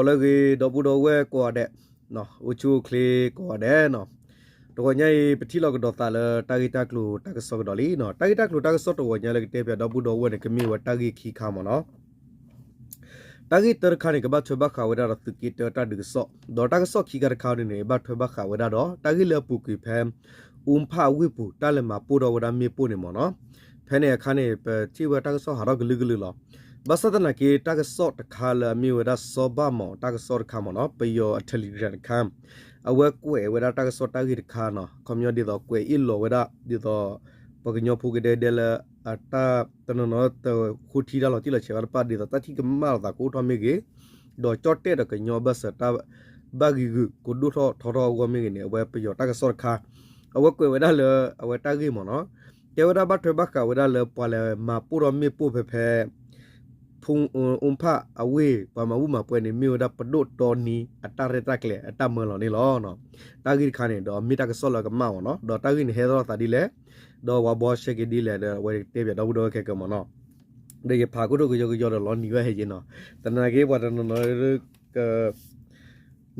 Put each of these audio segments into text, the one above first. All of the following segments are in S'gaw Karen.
လၢအဂ့ၤ ဒီပုၢ်ဒီဝဲၢ်ကိးဂၤဒဲး, အိၣ်ဆူၣ်အိၣ်ချ့ကိးဂၤဒဲးနီၤ. တဂီၤညါအံၤ ပထံၣ်လိာ်ကဒီးသးလၢတၢ်ဂ့ၢ်တၢ်ကျိၤတၢ်ကစီၣ်ကဒီးလံနီၤ. တၢ်ဂ့ၢ်တၢ်ကျိၤတၢ်ကစီၣ်တဂီၤညါလၢကတဲပၠးဒီပုၢ်ဒီဝဲၢ်န့ၣ် ကမ့ၢ်ဝဲတၢ်ဂ့ၢ်ခံခါမ့ၢ်နီၤ. တၢ်ဂ့ၢ်တၢတခါန့ၣ် ကဘၣ်ထွဲဘၣ်ဃးဝဲဒၣ်ဒီးသုးက့တၢတၢ်ဒုးကစီၣ်, ဒီးတၢ်ကစီၣ်ခံခါတခါန့ၣ် ဘၣ်ထွဲဘၣ်ဃးဝဲဒၣ်ဒီး တၢ်ဂ့ၢ်လၢအပူၤကွံာ်ဖဲ အူဖၣ်အဝ့ၢ်ပူၤ တၢ်လဲၤမၤပိၢ်ထီၣ်ဝဲဒၣ်မ့ၣ်ပိၢ်န့ၣ်မ့ၢ်နီၤ. ဖဲန့ၣ်အခါန့ၣ် ပထံၣ်ဝဲတၢ်ကစီၣ်ဟးထီၣ်ကလုာ်ကလုာ်လီၤ. ဘၣ်ဆၣ်သနာ်က့ တၢ်ကစီၣ်တခါလၢအမ့ၢ်ဝဲဒၣ်စီၤဘၣ်မီၤတၢ်ကစီၣ်တခါမ့ၢ်နီၤ, ပယီၤအ Telegram တခါ, အဝဲကွဲးဝဲဒၣ်တၢ်ကစီၣ်တၢ်ဂ့ၢ်တခါနီၤ, ခီပညီဒ်သိးကွဲးအ့ၣ်လိာ်ဝဲဒၣ် ဒ်သိး ပှၤကညီဖိကဒဲကဒဲလၢ အတၢ်တနီၤနီၤတဃိထံတၢ်လီၤတံၢ်လီၤဆဲးဘၣ်တဖၣ် ဒ်သိးတၢ်ထံၣ်ကမၣ်လိာ်သးကအိၣ်ထီၣ်မ့ၢ်ဂ့ၤ, ဒီးကၠီၣ်တဲၣ်ဒီးကညီဘၢၣ်စၢၤတၢ်ဘၣ်ဂံာ်ဂုာ်ကဒိၣ်ထီၣ်ထီထီၣ်အဂီၢ်မ့ၢ်ဂ့ၤန့ၣ် အဝဲပယီၤတၢ်ကစီၣ်တခါ အဝဲကွဲးဝဲဒၣ်လၢအဝဲတၢ်ဂ့ၢ်မ့ၢ်နီၤ, တဲဝဲဒၣ်ဘၣ်ထွဲဘၣ်ဃးဝဲဒၣ်လၢပှၤလဲၤမၤပိၢ်ထီၣ်မ့ၣ်ပိၢ်ဖဲဖဲ ဖူ အူဖၣ်အဝ့ၢ် ပှၤမၤဘူၣ်မၤပှဲၤန့ၣ် မ့ၢ်ဝဲဒၣ်ပဒိၣ်တီနံၤအတၢ်ရဲၣ်တၢ်ကျဲၤအတၢ်မၢလီၤန့ၣ်လီၤ. တၢ်ဂ့ၢ်တခါန့ၣ် ဒီးမ့ၢ်တၢ်ကစီၣ်လၢအကမၣ်မ့ၢ်နီၤ, ဒီးတၢ်ဂ့ၢ်န့ၣ်ဟဲထီၣ်သးဒ်လဲၣ်, ဒီးပှၤဘှီရှဲက့ၤဒ်လဲၣ်ဒီး အဝဲတဲပၠးဒီပုၢ်ဒီဝဲၢ်ခဲကမ့ၢ်နီၤ. ဒီးယဖးကၠိၣ်ဒိၣ်ကယီကယီဒီးလီၤနံၤဝဲဟဲက့ၤနီၤ, သနာ်က့ပှၤတနီၤနီၤ က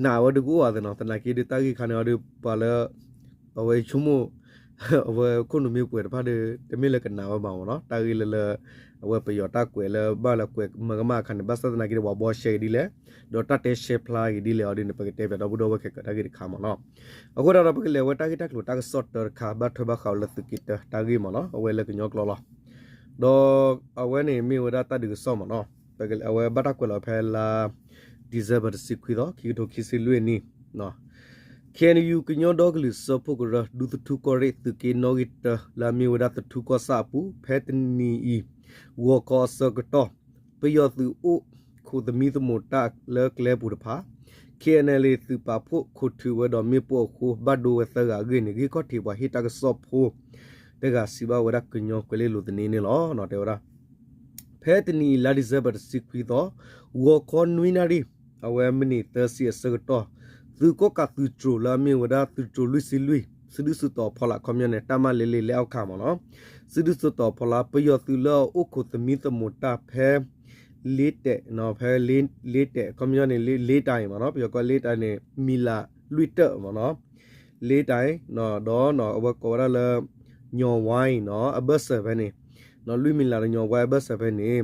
နာ်ဝဲဒုးကအိၣ်ဘၣ်သ့ၣ်နီၤ, သနာ်က့ဒုးတၢ်ဂ့ၢ်ခါန့ၣ်အီၤဒုး ပှၤလၢ အဝဲဆိကမိၣ် အဝဲခိၣ်နူာ်မ့ၢ်ပှဲၤတဖၣ်ဒီး တမ့ၢ်လၢကနာ်ဝဲဘၣ်မ့ၢ်နီၤ, တၢ်ဂ့ၢ်လၢလၢ အဝဲပယီၤတၢ်ကွဲးလၢဘၣ်လၢကွဲးမၤကမၣ်အခါန့ၣ် ဘၣ်ဆၣ်သနာ်က့ဒီးပှၤဘှီရှဲက့ၤဒ်လဲၣ်, ဒီးတၢ်တဲရှဲဖျါက့ၤဒ်လဲၣ်အီၤဒ်န့ၣ် ပကတဲပၠးဒီပုၢ်ဒီဝဲၢ်ခဲကတၢ်ဂ့ၢ်တခါမ့ၢ်နီၤ. အဃိသတးဒီးပကလဲၤဝဲတၢ်ဂ့ၢ်တၢ်ကျိၤတၢ်ကစီၣ်တၢတခါ ဘၣ်ထွဲဘၣ်ဃးဝဲလၢသုးက့တၢတၢ်ဂ့ၢ်မ့ၢ်နီၤ, အဝဲလၢကညီကျိာ်လီၤ. ဒီးအဝဲန့ၣ်မ့ၢ်ဝဲဒၣ်တၢ်ဒုးကစီၣ်မ့ၢ်နီၤ, အဝဲဘၣ်တၢ်ကွဲးလီၤဖဲလါ December တဆံခွံသီ ခံကထိခံဆံလွံၢ်နံၣ် KNU ကညီဒီကလုာ်စၢဖှိၣ်ကရၢ ဒူသထူကီၢ်ရ့ၣ် သုးက့နီၣ်ဂံၢ်တၢ လၢအမ့ၢ်ဝဲဒၣ်သထူကီၢ်ဆၣ်အပူၤ ဖဲတနံၤအံၤ ဂီၤခီအဆၢကတီၢ် ပယီၤသုးအိၣ်ခိးသမံသမိးတၢ်လၢကျဲပူၤတဖၣ် KNLA သုးပာ်ဖှိၣ်ခိးထုးဝဲဒီးမ့ၣ်ပိၢ်အဃိ ဘၣ်ဒိဝဲသၢဂၤအဂ့ၢ်န့ၣ် ဂံၢ်ခီၣ်ထံးပှၤဟ့ၣ်တၢ်ကစီၣ်ဖိ တဂၤစံးဘၣ်ဝဲဒၣ်ကညီကွဲၤလ့လိၤသန့န့ၣ်လီၤ. တဲဝဲဒၣ် ဖဲတနံၤအံၤလါ December တဆံခွံသီ ဂီၤခီနွံနၣ်ရံၣ် အဝဲမံးနံးသၢဆံအဆၢကတီၢ် သုးကီၣ်ကးသုးတြိၤလၢအမ့ၢ်ဝဲဒၣ်သုးတြိၤလွံၢ်ဆံလွံၢ် စုဒုၣ်စုတီၤဖီလာ် ခီပညီန့ၣ် တပ်မ လေးလေး လက်အောက်ခံ မ့ၢ်နီၤ, စုဒုၣ်စုတီၤဖီလာ် ပယီၤသုးလၢအအိၣ်ခိးသမံသမိးတၢ်ဖဲ လေးတဲး ဖဲ လေးတဲး ခီပညီန့ၣ် လေးတဲး မ့ၢ်နီၤ, ပယီၤကိး လေးတဲး န့ၣ် မံၤလးလွံၢ်တၢၢ် မ့ၢ်နီၤ, လေးတဲး ဒီးအဝဲကိးဝဲဒၣ်လၢ ညီဝါအံၤနီၤ အဘၢၣ်စၢၤဖဲန့ၣ် လွံၢ်မံၤလးဒီးညီဝါအဘၢၣ်စၢၤဖဲန့ၣ်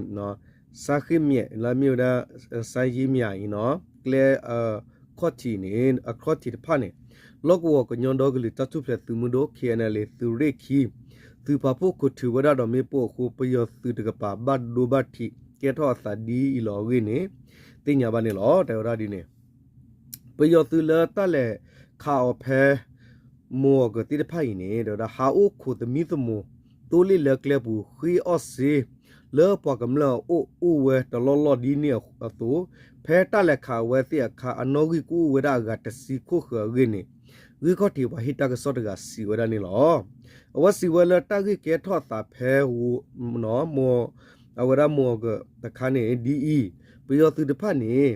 စါဃ့ၣ်မၠဲး လၢအမ့ၢ်ဝဲဒၣ် စါယ့ၣ်မၠးအံၤနီၤ ကျဲအခီၣ်ထံးန့ၣ် အခီၣ်ထံးတဖၣ်န့ၣ် လီၢ်ကဝီၤကညီဒီကလုာ်တၢ်ထူၣ်ဖျဲးသုးမုၢ်ဒိၣ် KNLA သုးရ့ၣ်ခံ သုးပာ်ဖှိၣ်ခိးထုးဝဲဒၣ်ဒီးမ့ၣ်ပိၢ်အဃိ ပယီၤသုးတကပၤဘၣ်ဒိဘၣ်ထံးကဲထီၣ်အသးဒ်အံၤလီၤအဂ့ၢ်န့ၣ် သ့ၣ်ညါဘၣ်န့ၣ်လီၤ. တဲဝဲဒၣ်ဒ်န့ၣ် ပယီၤသုးလၢတၢ်လဲၤခးအီၤဖဲ မိၢ်အီၤကၢၤသ့ၣ်တဖၣ်အံၤန့ၣ် တဲဝဲဒၣ် ဟးအိၣ်ခိးသမံသမိး သိလ့ၣ်လၢကျဲပူၤ ဃ့အီၣ်စ့ လၢပှၤကမျၢၢ်အအိၣ် အိၣ်ဝဲတလီၢ်လီၢ်ဒ်န့ၣ်အသိး ဖဲတၢ်လဲၤခးအဝဲသ့ၣ်အခါ အနီၣ်ဂံၢ်ကအိၣ်ဝဲဒၣ်အဂၤတဆံခိၣ်ဃၢၤအဂ့ၢ်န့ၣ် ဂံၢ်ခီၣ်ထံးပှၤဟ့ၣ်တၢ်ကစီၣ်တဂၤစံးဝဲဒၣ်န့ၣ်လီၤ. အဝဲစံးဝဲလၢတၢ်ဂ့ၢ်ကဲထီၣ်အသးဖဲ အဝဲဒၣ်မိၢ်အီၤကၢၤတခါန့ၣ်ဒ်အံၤ, ပယီၤသုးတဖၣ်န့ၣ်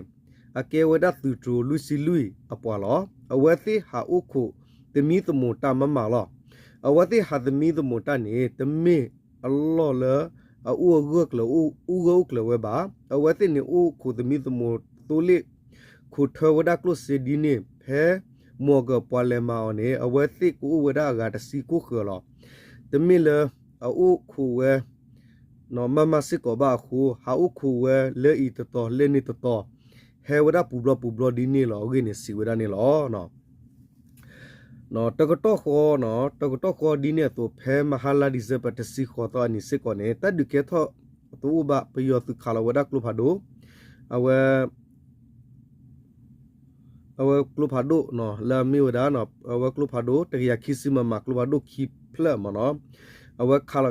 အကဲဝဲဒၣ်သုးတြိၤလွံၢ်ဆံလွံၢ်အပှၤလီၤ. အဝဲသ့ၣ်ဟးအိၣ်ခိးသမံသမိးတၢ်မးမးလီၤ. အဝဲသ့ၣ်ဟးသမံသမိးတၢ်န့ၣ် တမ့ၢ်အလီၢ်လၢအအိၣ်အဂၢၢ်ကျၢၤ အိၣ်ဂၢၢ်အိၣ်ကျၢၤဝဲဘၣ်. အဝဲသ့ၣ်န့ၣ်အိၣ်ခိးသမံသမိးသိလ့ၣ် ခိးထၢဝဲဒၣ်ကျိၣ်စ့ဒ်န့ၣ် ဖဲမိၢ်အီၤကၢၤပှၤလဲၤမၤအီၤန့ၣ် အဝဲသ့ၣ်ကအိၣ်ဝဲဒၣ်အဂၤတဆံခိၣ်ဃၢၤလီၤ. တမ့ၢ်လၢအအိၣ်ခိးဝဲ မးမးစ့ၢ်ကီးဘၣ်အဃိ ဟးအိၣ်ခိးဝဲလၢအံၤတတီၤလၢန့ၣ်တတီၤ ဟဲဝဲဒၣ်ပူၤဘျီပူၤဘျီဒ်န့ၣ်လီၤအဂ့ၢ်န့ၣ် စံးဝဲဒၣ်န့ၣ်လီၤ. တကတီၢ်ဃီ, တကတီၢ်ဃီဒ်န့ၣ်အသိး ဖဲမဟါလါ December တဆံဃိးသီအနံၤစ့ၢ်ကီးန့ၣ် တၢ်ဒုးကဲထီၣ်တအိၣ်ဘၣ် ပယီၤသုးခးလီၤဝဲဒၣ်ကျိဖးဒိၣ် အဝဲ အဝဲကျိဖးဒိၣ်လၢအမ့ၢ်ဝဲဒၣ် အဝဲကျိဖးဒိၣ် တကယၤခံဆံ မမ ကျိဖးဒိၣ်ခံဖျၢၣ်မ့ၢ်နီၤ, အဝဲခးဝ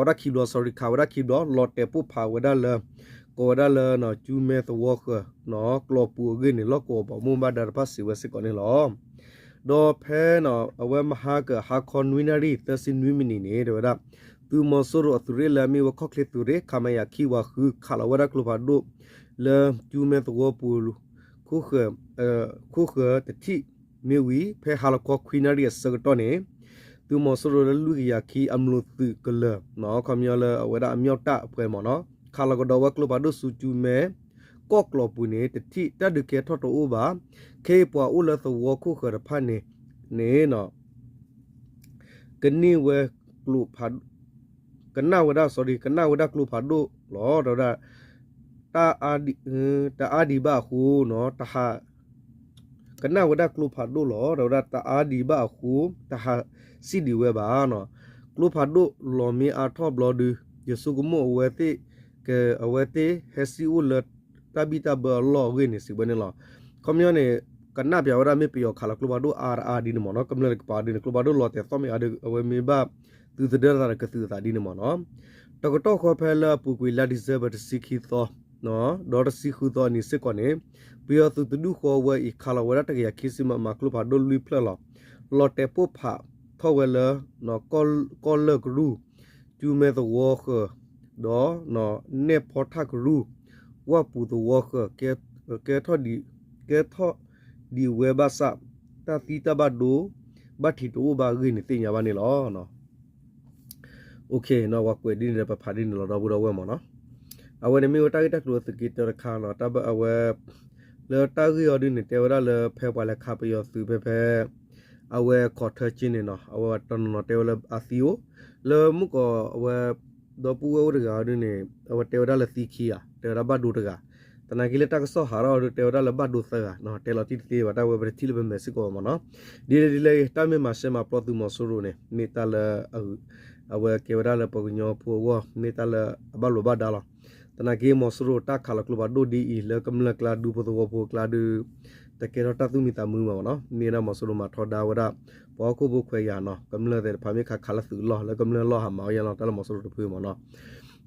ဲဒၣ်ခံဘျီ sorry ခးဝဲဒၣ်ခံဘျီ လီၤတဲာ်ပိၢ်ဖးဝဲဒၣ်လၢ ကိးဝဲဒၣ်လၢ ကၠူမဲသဝီဃၢၤ ကျိာ်ပူၤအဂ့ၢ်န့ၣ် လီၢ်ကဝီၤပှၤဘၣ်မူဘၣ်ဒါတဖၣ်စံးဝဲစ့ၢ်ကီးန့ၣ်လီၤ. ဒီးဖဲ အဝဲမဟါကဟါခီနွံနၣ်ရံၣ် သၢဆံနွံမံးနံးန့ၣ် တဲဝဲဒၣ် သုးမီၤစိရိၤအသုးရ့ၣ်လၢအမ့ၢ်ဝဲခီၣ်ချ့သုးရ့ၣ် ခမရ ခံဝၤဃု ခးလီၤဝဲဒၣ်ကျိဖးဒိၣ် လၢကၠူမဲသဝီပူၤ ခိၣ်ဃၢၤတထံၣ်မ့ၢ်ဝံၤ ဖဲဟါလီၤခီခွံနၣ်ရံၣ်အဆၢကတီၢ်န့ၣ် သုးမီၤစိရိၤလၢလွံၢ်ကယၤခံအမျိာ်သုးကလၢၤ ခီပညီလၢအဝဲဒၣ်အမျိာ်တၢ်အဖှဲမ့ၢ်နီၤ ခးလီၤကဒီးဝဲကျိဖးဒိၣ်ဆူကၠူမဲ ကီၢ်ကျီၢ်ပူၤန့ၣ် တထံၣ်တၢ်ဒုးကဲထီၣ်တအိၣ်ဘၣ်. ခဲအံၤပှၤအိၣ်လၢသဝီခိၣ်ဃၢၤတဖၣ်န့ၣ် န့ၣ် ကန့ၢ်ဝဲကျိဖးဒိၣ် ကနၣ်ဝဲဒၣ် sorry ကနၣ်ဝဲဒၣ်ကျိဖးဒိၣ်လီၤ တဲဝဲဒၣ် တၢ်အါဒံး တအါဒံးဘၣ်အဃိ တဟး ကနၣ်ဝဲဒၣ်ကျိဖးဒိၣ်လီၤ တဲဝဲဒၣ် တအါဒံးဘၣ်အဃိ တဟးစံၣ်ဒံးဝဲဘၣ်နီၤ. ကျိဖးဒိၣ်လီၤမ့ၢ်အါထီၣ်ဘျီဒု ယဆိကမိၣ်အဝဲသ့ၣ် က အဝဲသ့ၣ်ဟဲစံၣ်အိၣ်လၢ တၢ်ဘံၣ်တၢ်ဘၢအလီၢ်အဂ့ၢ်န့ၣ် စံးဝဲန့ၣ်လီၤ. ခီပညီန့ၣ် ကနၣ်ပၠးဝဲဒၣ်မ့ၢ်ပယီၤခးလီၤကျိဖးဒိၣ်အါတအါဒ်န့ၣ်မ့ၢ်နီၤ ကမျၢၢ်တကပၤဒ်န့ၣ် ကျိဖးဒိၣ်လီၤတဲာ်သီၣ်မ့ၢ်အါဒ် အဝဲမ့ၢ်ဘၣ် သုးသဒၢသးဒီးကသုးအသးဒ်န့ၣ်မ့ၢ်နီၤ. တကတီၢ်ဃီဖဲလၢအပူၤကွံာ်လါ December တဆံခံသီ ဒီးတဆံဃုသီအနံၤစ့ၢ်ကီးန့ၣ် ပယီၤသုးတဒူၣ်ဃီဝဲအံၤ ခးလီၤဝဲဒၣ်တကယၤခံဆံ မမ ကျိဖးဒိၣ်လွံၢ်ဖျၢၣ်လီၤ. လီၤတဲာ်ပိၢ်ဖးထီၣ်ဝဲလၢ ကီၢ်လၢၢ်ကရူၢ်, ကၠူမဲသဝီဃၢၤ, ဒီး နဲၣ်ဖီထၣ်ကရူၢ်, ဝၣ်ပူၤသဝီဃၢၤ ကဲထီၣ်ဒံး ကဲထီၣ်ဒံးဝဲဘၣ်ဆၣ် တၢ်သံတၢ်ဘၣ်ဒိ ဘၣ်ထံးတအိၣ်ဘၣ်အဂ့ၢ်န့ၣ်သ့ၣ်ညါဘၣ်န့ၣ်လီၤ. ပှၤကွဲးဒ်န့ၣ်ဒီးပဖးဒ်န့ၣ်လီၤ ဒီပုၢ်ဒီဝဲၢ်မ့ၢ်နီၤ. အဝဲန့ၣ်မ့ၢ်ဝဲတၢ်ဂ့ၢ်တၢ်ကျိၤအသုးက့တၢတခါနီၤ တၢ်ဘၣ်အဝဲ လၢတၢ်ဂ့ၢ်အီၤဒ်န့ၣ် တဲဝဲဒၣ်လၢဖဲပှၤလဲၤခးပယီၤသုးဖဲဖဲ အဝဲခီၣ်ထၢကၠ့န့ၣ်နီၤ အဝဲတနီၤနီၤတဲဝဲလၢအသံအိၣ် လၢမုၢ်ကီၢ်အဝဲ ဒီပုၢ်ဝဲၢ်အိၣ်တဂၤအီၤဒ်န့ၣ် အဝဲတဲဝဲဒၣ်လၢသံခံဂၤ တဲဝဲဒၣ်ဘၣ်ဒိတဂၤ သနာ်က့လၢတၢ်ကစီၣ်ဟးထီၣ်အီၤဒ်တဲဝဲဒၣ်လၢဘၣ်ဒိသၢဂၤ တဲလီၤတံၢ်တသ့ဘၣ် တၢ်ဝဲပတထံၣ်လၢပမဲာ်စ့ၢ်ကီးဘၣ်မ့ၢ်နီၤ. ဒ်လဲၣ်ဒ်လဲၣ်ဂ့ၤ တၢ်မ့ၢ်မၤရှဲမၤပျီသုးမီၤစိရိၤန့ၣ် မ့ၢ်တၢ်လၢ အဝဲကဲဝဲဒၣ်လၢပှၤကညီဖိအဂီၢ် မ့ၢ်တၢ်လၢအဘၣ်လိာ်ဘၣ်ဒါလီၤ. သနာ်က့မီၤစိရိၤတၢ်ခးလီၤကျိဖးဒိၣ်ဒ်အံၤ လၢကမျၢၢ်ကျါဒူဖိသဝီဖိကျါဒု တကဲထီၣ်တၢ်သူၣ်မံသးမုာ်ဘၣ်မ့ၢ်နီၤ မ့ၢ်ဒၣ်မီၤစိရိၤမၤထီဒါဝဲဒၣ် ပှၤဟီၣ်ခိၣ်ဖိခွဲးယာ်နီၤ ကမျၢၢ်သ့ၣ်တဖၣ်မ့ၢ်ခးခးလၢသုးလီၢ် လၢကမျၢၢ်လီၢ်ဟးမၤအီၤယါလီၤ တၢ်လၢမီၤစိရိၤတဖုမ့ၢ်နီၤ.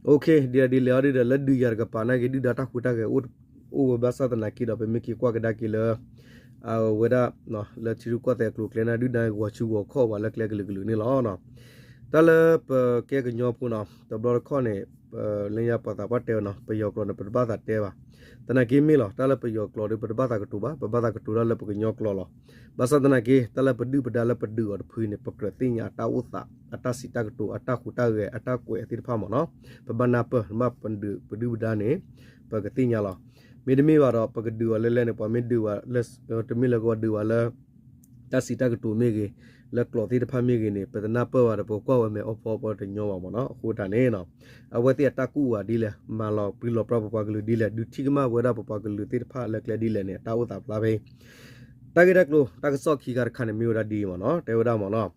ဒ်လဲၣ်ဒ်လဲၣ်အီၤဒ်ဒီး လၢဒုးယၤတကပၤနာ်က့ ဒုၣ်ဒါတၢ်ဟူးတၢ်ဂဲၤအိၣ်ဝဲဘၣ်ဆၣ်သနာ်က့ဒီး ပမ့ၢ်က့ၤကွၢ်ကဒါက့ၤလၢ အဝဲဒၣ် လၢထံရူၢ်ကီၢ်သဲးအကျိၤအကျဲန့ၣ် ဒုၣ်ဒါဂီၤဆူဂီၤခီၣ်ဝဲလၢကျဲကလုာ်ကလုာ်န့ၣ်လီၤ. တၢ်လၢပကဲကညီဖိနီၤ တဘျီတခီၣ်န့ၣ် လၢညါပှၤသးပှၢ်တဲဝဲနီၤ ပယီၤကျိာ်န့ၣ် ပတဘၣ်သးတဲဘၣ်. သနာ်က့မ့ၢ်လီၤ တၢ်လၢပယီၤကျိာ်ဒီး ပတဘၣ်သးကတိၤဘၣ် ပဘၣ်သးကတိၤတၢ်လၢပကညီကျိာ်လီၤ. ဘၣ်ဆၣ်သနာ်က့ တၢ်လၢပဒုၣ်ပဒါလၢပဒုးအီၤတဖုန့ၣ် ပကြၢးသ့ၣ်ညါအတၢ်အိၣ်သး အတၢ်စံးတၢ်ကတိၤ အတၢ်ဟူးတၢ်ဂဲၤ အတၢ်ကွဲးသ့ၣ်တဖၣ်မ့ၢ်နီၤ ပဘၣ်နၢ်ပၢၢ် မ့ၢ်ပဒုးပဒုၣ်ပဒါန့ၣ် ပကသ့ၣ်ညါလီၤ. မ့တမ့ၢ်ဘၣ်ဒီး ပကဒုးအီၤလၢလဲၣ်န့ၣ် ပှၤမ့ၢ်ဒုးဝဲလၢ တမ့ၢ်လၢကဝဲဒုးဝဲလၢ တၢ်စံးတၢ်ကတိၤမ့ၢ်ဂ့ၤ လၢကျိာ်သ့ၣ်တဖၣ်မ့ၢ်ဂ့ၤန့ၣ် ပတနၢ်ပၢၢ်ဘၣ်ဒီး ပကွၢ်ဝဲမဲာ်အီၣ်ဖီအီၣ်ပတညီဘၣ်မ့ၢ်နီၤ. အဃိတၢ်န့ၣ် အဝဲသ့ၣ်အတၢ်ကူၣ်ဝဲဒ်လဲၣ် မၤလီၤပြံလီၤပြါပပှၤကလုာ်ဒ်လဲၣ် ဒုးထံၣ်ကမၣ်ဝဲဒၣ်ပပှၤကလုာ်သ့ၣ်တဖၣ်လၢကျဲဒ်လဲၣ်န့ၣ် အတၢ်အိၣ်သးဖျါဖဲ တၢ်ဂ့ၢ်တၢ်ကျိၤ တၢ်ကစီၣ်ခံခါတခါန့ၣ် မ့ၢ်ဝဲဒၣ်ဒ်အံၤမ့ၢ်နီၤ တဲဝဲဒၣ်မ့ၢ်နီၤ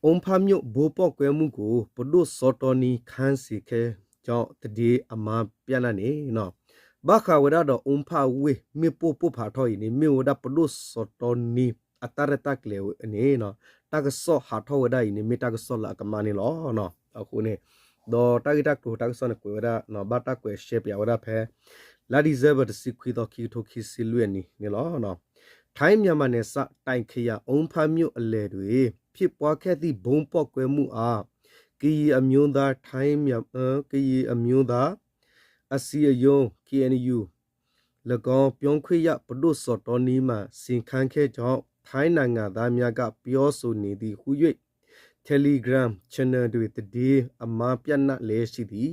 အူဖၣ်မျိၣ် ဘိပီၣ်ကွဲမုၣ်ကို ပဒိၣ်စီၤတီနံ ခန်းစင်ခဲ့ကြောင်း သတင်းအမှားပျံ့နှံ့န့ၣ်နီၤ ဘၣ်ဃးဝဲဒၣ်ဒီး အူဖၣ်အဝ့ၢ် မ့ၣ်ပိၢ်ပိၢ်ဖးထီၣ်အံၤန့ၣ် မ့ၢ်ဝဲဒၣ်ပဒိၣ်စီၤတီနံ အတၢ်ရဲၣ်တၢ်ကျဲၤန့ၣ်နီၤ တၢ်ကစီၣ်ဟးထီၣ်ဝဲဒၣ်အံၤန့ၣ် မ့ၢ်တၢ်ကစီၣ်လၢအကမၣ်န့ၣ်လီၤ. အဃိန့ၣ် ဒီးတၢ်ဂ့ၢ်တၢ်ကျိၤတၢ်ကစီၣ်န့ၣ် ကွဲးဝဲဒၣ် ဘၣ်တၢ်ကွဲးရှဲပၠးဝဲဒၣ်ဖဲ လါ December တဆံခွံသီ ခံကထိခံဆံလွံၢ်အနံၤန့ၣ်လီၤ. ထိုင်းမြန်မာနယ်စပ် တိုင်ခရိုင် အူဖၣ်မြို့အလယ်တွင် ဖြစ်ပွားခဲ့သည့် ဗုံးပေါက်ကွဲမှုအား ကရင်အမျိုးသား ထိုင်းမြန်မာ ကရင်အမျိုးသား အစည်းအရုံး KNU ၎င်း ပြောခွင့်ရ ပဒိုစော်တောနီးမှ ဆင့်ခန်းခဲ့ကြောင်း ထိုင်းနိုင်ငံသားများက ပြောဆိုနေသည်ဟု၍ Telegram Channel တွင် သတင်းအမှားပျံ့နှံ့လျက်ရှိသည်.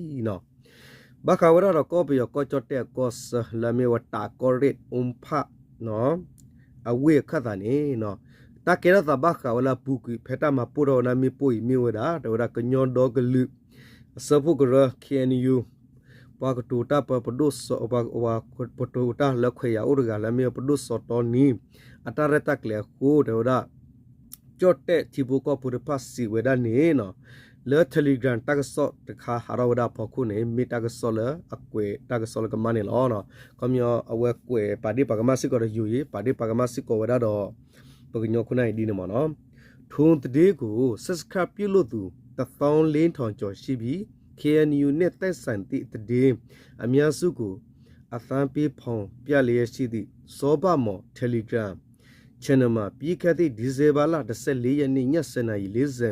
ဘၣ်ဃးဝဲဒၣ်ဒီးကီၢ်ပယီၤကီၢ်ကၠီၣ်တဲၣ်အကီၢ်ဆၢ လၢအမ့ၢ်ဝဲတၢးကီၢ်ရ့ၣ် အူဖၣ် အဝ့ၢ်အခၢၣ်သးန့ၣ် တၢ်ကဲထီၣ်သးဘၣ်ဃးဝဲလၢအပူၤကွံာ် ဖဲတၢ်မၤပိၢ်ထီၣ်ဝဲဒၣ်မ့ၣ်ပိၢ်အံၤ မ့ၢ်ဝဲဒၣ် တဲဝဲဒၣ်ကညီဒီကလုာ် အစၢဖှိၣ်ကရၢ KNU ပှၤကတိၤတၢ်ပၢ ပဒိၣ်စီၤ ပှၤကတိၤတၢ်လၢခွဲးယာ်အိၣ်တဂၤ လၢအမ့ၢ်ဝဲပဒိၣ်စီၤတီနံ အတၢ်ရဲၣ်တၢ်ကျဲၤအဃိ တဲဝဲဒၣ် ကၠီၣ်တဲၣ်ထံဖိကီၢ်ဖိတဖၣ်စံးဝဲဒၣ်န့ၣ် လၢ Telegram တၢ်ကစီၣ်တခါဟးထီၣ်ဝဲဒၣ်အဖီခိၣ်န့ၣ် မ့ၢ်တၢ်ကစီၣ်လၢအကွဲးတၢ်ကစီၣ်လၢကမၣ်န့ၣ်လီၤ. ခီပညီအဝဲကွဲးပာ်ဒ့ၣ်ပာ်ကမၣ်စ့ၢ်ကီးတယိၤအံၤ ပာ်ဒ့ၣ်ပာ်ကမၣ်စ့ၢ်ကီးဝဲဒၣ်ဒီး ပကညီခိၣ်နၢ်အံၤဒ်န့ၣ်မ့ၢ်နီၤ ထိုသတင်းကို ဆက်ခတ်ပြုလုပ်သူ တစ်သောင်းလေးထောင်ကျော်ရှိပြီး KNU နဲ့ သက်ဆိုင်သည့်သတင်းအများစုကို အသံပေးဖော်ပြလျက်ရှိသည့် စောဘမော် Telegram Channel မှာ ပြီးခဲ့သည့် ဒီဇင်ဘာလ တစ်ဆယ့်လေးရက်နေ့ ညဆယ်နာရီ လေးဆယ်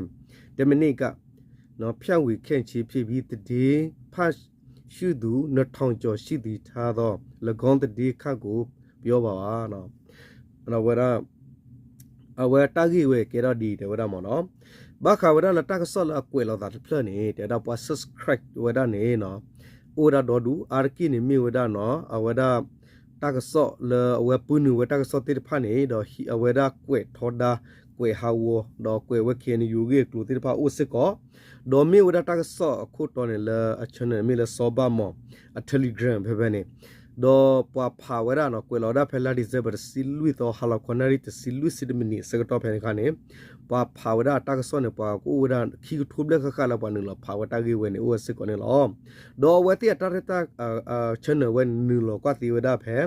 မိနစ်က ဖြန့်ဝေခဲ့ခြင်းဖြစ်ပြီး သတင်းဖတ်ရှုသူ နှစ်ထောင်ကျော်ရှိသည်ထားသော ၎င်းသတင်းခန့်ကို ပြောပါပါ ဝဲဒၣ် အဝဲတၢ်ဂ့ၢ်ဝဲကဲထီၣ်ဒ်အံၤ တဲဝဲဒၣ်မ့ၢ်နီၤ ဘၣ်ဃးဝဲဒၣ်လၢတၢ်ကစီၣ်လၢအကွဲးလီၤသးတဖျၢၣ်န့ၣ် တဲဝဲဒၣ်ပှၤ subscribe ဝဲဒၣ်န့ၣ်နီၤ အိၣ်ဝဲဒၣ်ဒီဒူၣ် အါတက့ၢ်န့ၣ်မ့ၢ်ဝဲဒၣ်နီၤ အဝဲဒၣ် တၢ်ကစီၣ်လၢအဝဲပှၤနုာ်ဝဲတၢ်ကစီၣ်သ့ၣ်တဖၣ်န့ၣ် ဒီးအဝဲဒၣ်ကွဲးထီဒါ ကွဲးဟးဂီၤ ဒီးကွဲးဝဲ K N U အဂ့ၢ်အကျိၤသ့ၣ်တဖၣ်အိၣ်စ့ၢ်ကီး, ဒီးမ့ၢ်ဝဲဒၣ်တၢ်ကစီၣ်အခိၣ်တီန့ၣ်လၢအ channel မ့ၢ်လၢစီၤဘၣ်မီၤ အ Telegram ဖဲဖဲန့ၣ်, ဒီးပှၤဖးဝဲဒၣ်နီၤ ကွဲးလီၤဝဲဒၣ်ဖဲလါ December တဆံလွံၢ်သီ ဟါလီၤခီနၣ်ရံၣ်တဆံလွံၢ်ဆံတမံးနံးအဆၢကတီၢ်ဖဲန့ၣ်အခါန့ၣ် ပှၤဖးဝဲဒၣ်တၢ်ကစီၣ်န့ၣ် ပှၤကအိၣ်ဝဲဒၣ်ခံကထိဘျဲၣ်ဃၣ်ဃၣ်လၢပှၤနုာ်လီၤဖးဝဲတၢ်ဂ့ၢ်ဝဲန့ၣ် အိၣ်ဝဲစ့ၢ်ကီးန့ၣ်လီၤ. ဒီးအဝဲသ့ၣ်အတၢ်ရဲၣ်တၢ် channel ဝဲန့ၣ် နုာ်လီၤကွၢ်သ့ဝဲဒၣ်ဖဲ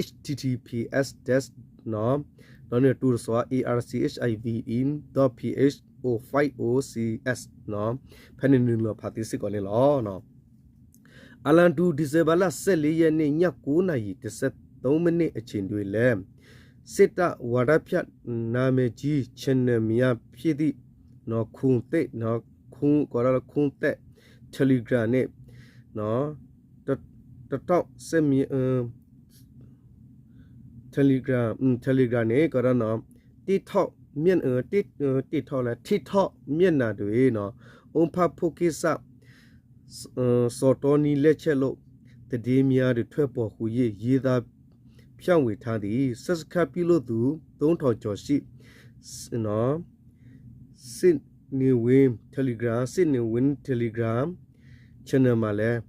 H T T P S dash ဒီးန့ၣ်တူၢ်တစီၤ A R C H I V E dot P H O five O C S ဖဲန့ၣ်နုာ်လီၤဖးသ့စ့ၢ်ကီးန့ၣ်လီၤ. အလၤတူ December လါ ဆယ့်လေးရက်နေ့ ည ကိုးနာရီ တစ်ဆယ့်သုံးမိနစ် အချိန်တွင်လည်း စစ်တပ်ဝါဒဖြန့် နာမည်ကြီး channel များဖြစ်သည့် ခုံသစ် ခုံ ကိးဒၣ်လၢ ခုံသစ် Telegram န့ၣ် တစ်ထောင့် ဆက်မြ Telegram Telegram န့ၣ် ကိးဒၣ်နီၤ TikTok မျက် TikTok လၢ TikTok မျက်နှာတွင် အုံဖတ်ဖို့ကိစ္စ စော်တောနည်းလက်ချက်လို့ သတင်းများတွေ ထွက်ပေါ်ဟူ၍ ရေးသားဖြန့်ဝေထားသည်။ Subscribe ပြုလုပ်သူ သုံးထောင်ကျော်ရှိ စစ်နေဝင် Telegram စစ်နေဝင် Telegram Channel မှာလည်း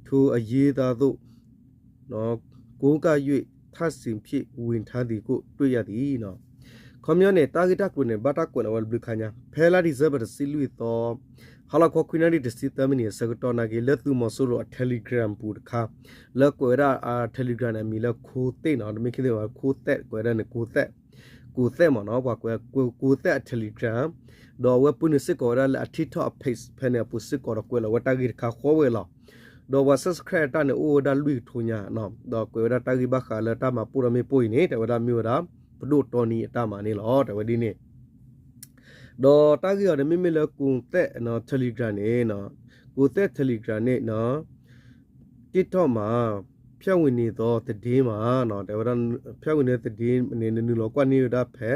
ထိုအရေးသားသို့ ကိုးကား၍ ထပ်ဆင့်ဖြည့်ဝင်ထားသည်ကို တွေ့ရသည်. ခီပညီန့ၣ် တၢ်ဂ့ၢ်တၢ်ကျိၤန့ၣ် ဘၣ်တၢ်ကွဲးလီၤဝဲတဘျုးခါညါ ဖဲလါ December တဆံလွံၢ်သီ ဟါလီၤခီခွံနၣ်ရံၣ်တဆံသၢမံးနံးအဆၢကတီၢ်နာ်က့ လၢသုးမီၤစိရိၤအ Telegram ပူၤတခါ လၢကွဲးဝဲဒၣ် Telegram န့ၣ် အမံၤလၢ ခိသ့ၣ် နီၤ တမ့ၢ်ခံသ့ၣ်ဘၣ် ခိသ့ၣ် ကွဲးဝဲဒၣ်န့ၣ် ခိသ့ၣ် ခိသ့ၣ်မ့ၢ်နီၤ ပှၤကွဲး ခိသ့ၣ်အ Telegram ဒီးအဝဲပှၤနုာ်စ့ၢ်ကီးဝဲဒၣ်လၢအ TikTok အ page ဖဲန့ၣ်အပူၤစ့ၢ်ကီးဒီး ကွဲးလီၤဝဲတၢ်ဂ့ၢ်တခါဃီဝဲလီၤ. ဒီးပှၤ subscribe အတၢ်န့ၣ် အိၣ်ဝဲဒၣ်လွံၢ်ကထိညါ ဒီးကွဲးဝဲဒၣ်တၢ်ဂ့ၢ်ဘၣ်ဃးလၢတၢ်မၤပိၢ်ဒီးမ့ၣ်ပိၢ်အံၤန့ၣ် တဲဝဲဒၣ်မ့ၢ်ဝဲဒၣ် ပဒိၣ်တီနံအတၢ်မၤန့ၣ်လီၤ တဲဝဲဒ်န့ၣ် ဒီးတၢ်ဂ့ၢ်အီၤန့ၣ် မ့မ့ၢ်လၢ ကိုသဲး Telegram န့ၣ် ကိုသဲး Telegram န့ၣ် TikTok မှာ ဖြန့်ဝေနေသောသတင်းမှာ တဲဝဲဒၣ် ဖြန့်ဝေနေတဲ့သတင်းန့ၣ် နနုာ်လီၤကွၢ်န့ၢ်ဝဲဒၣ်ဖဲ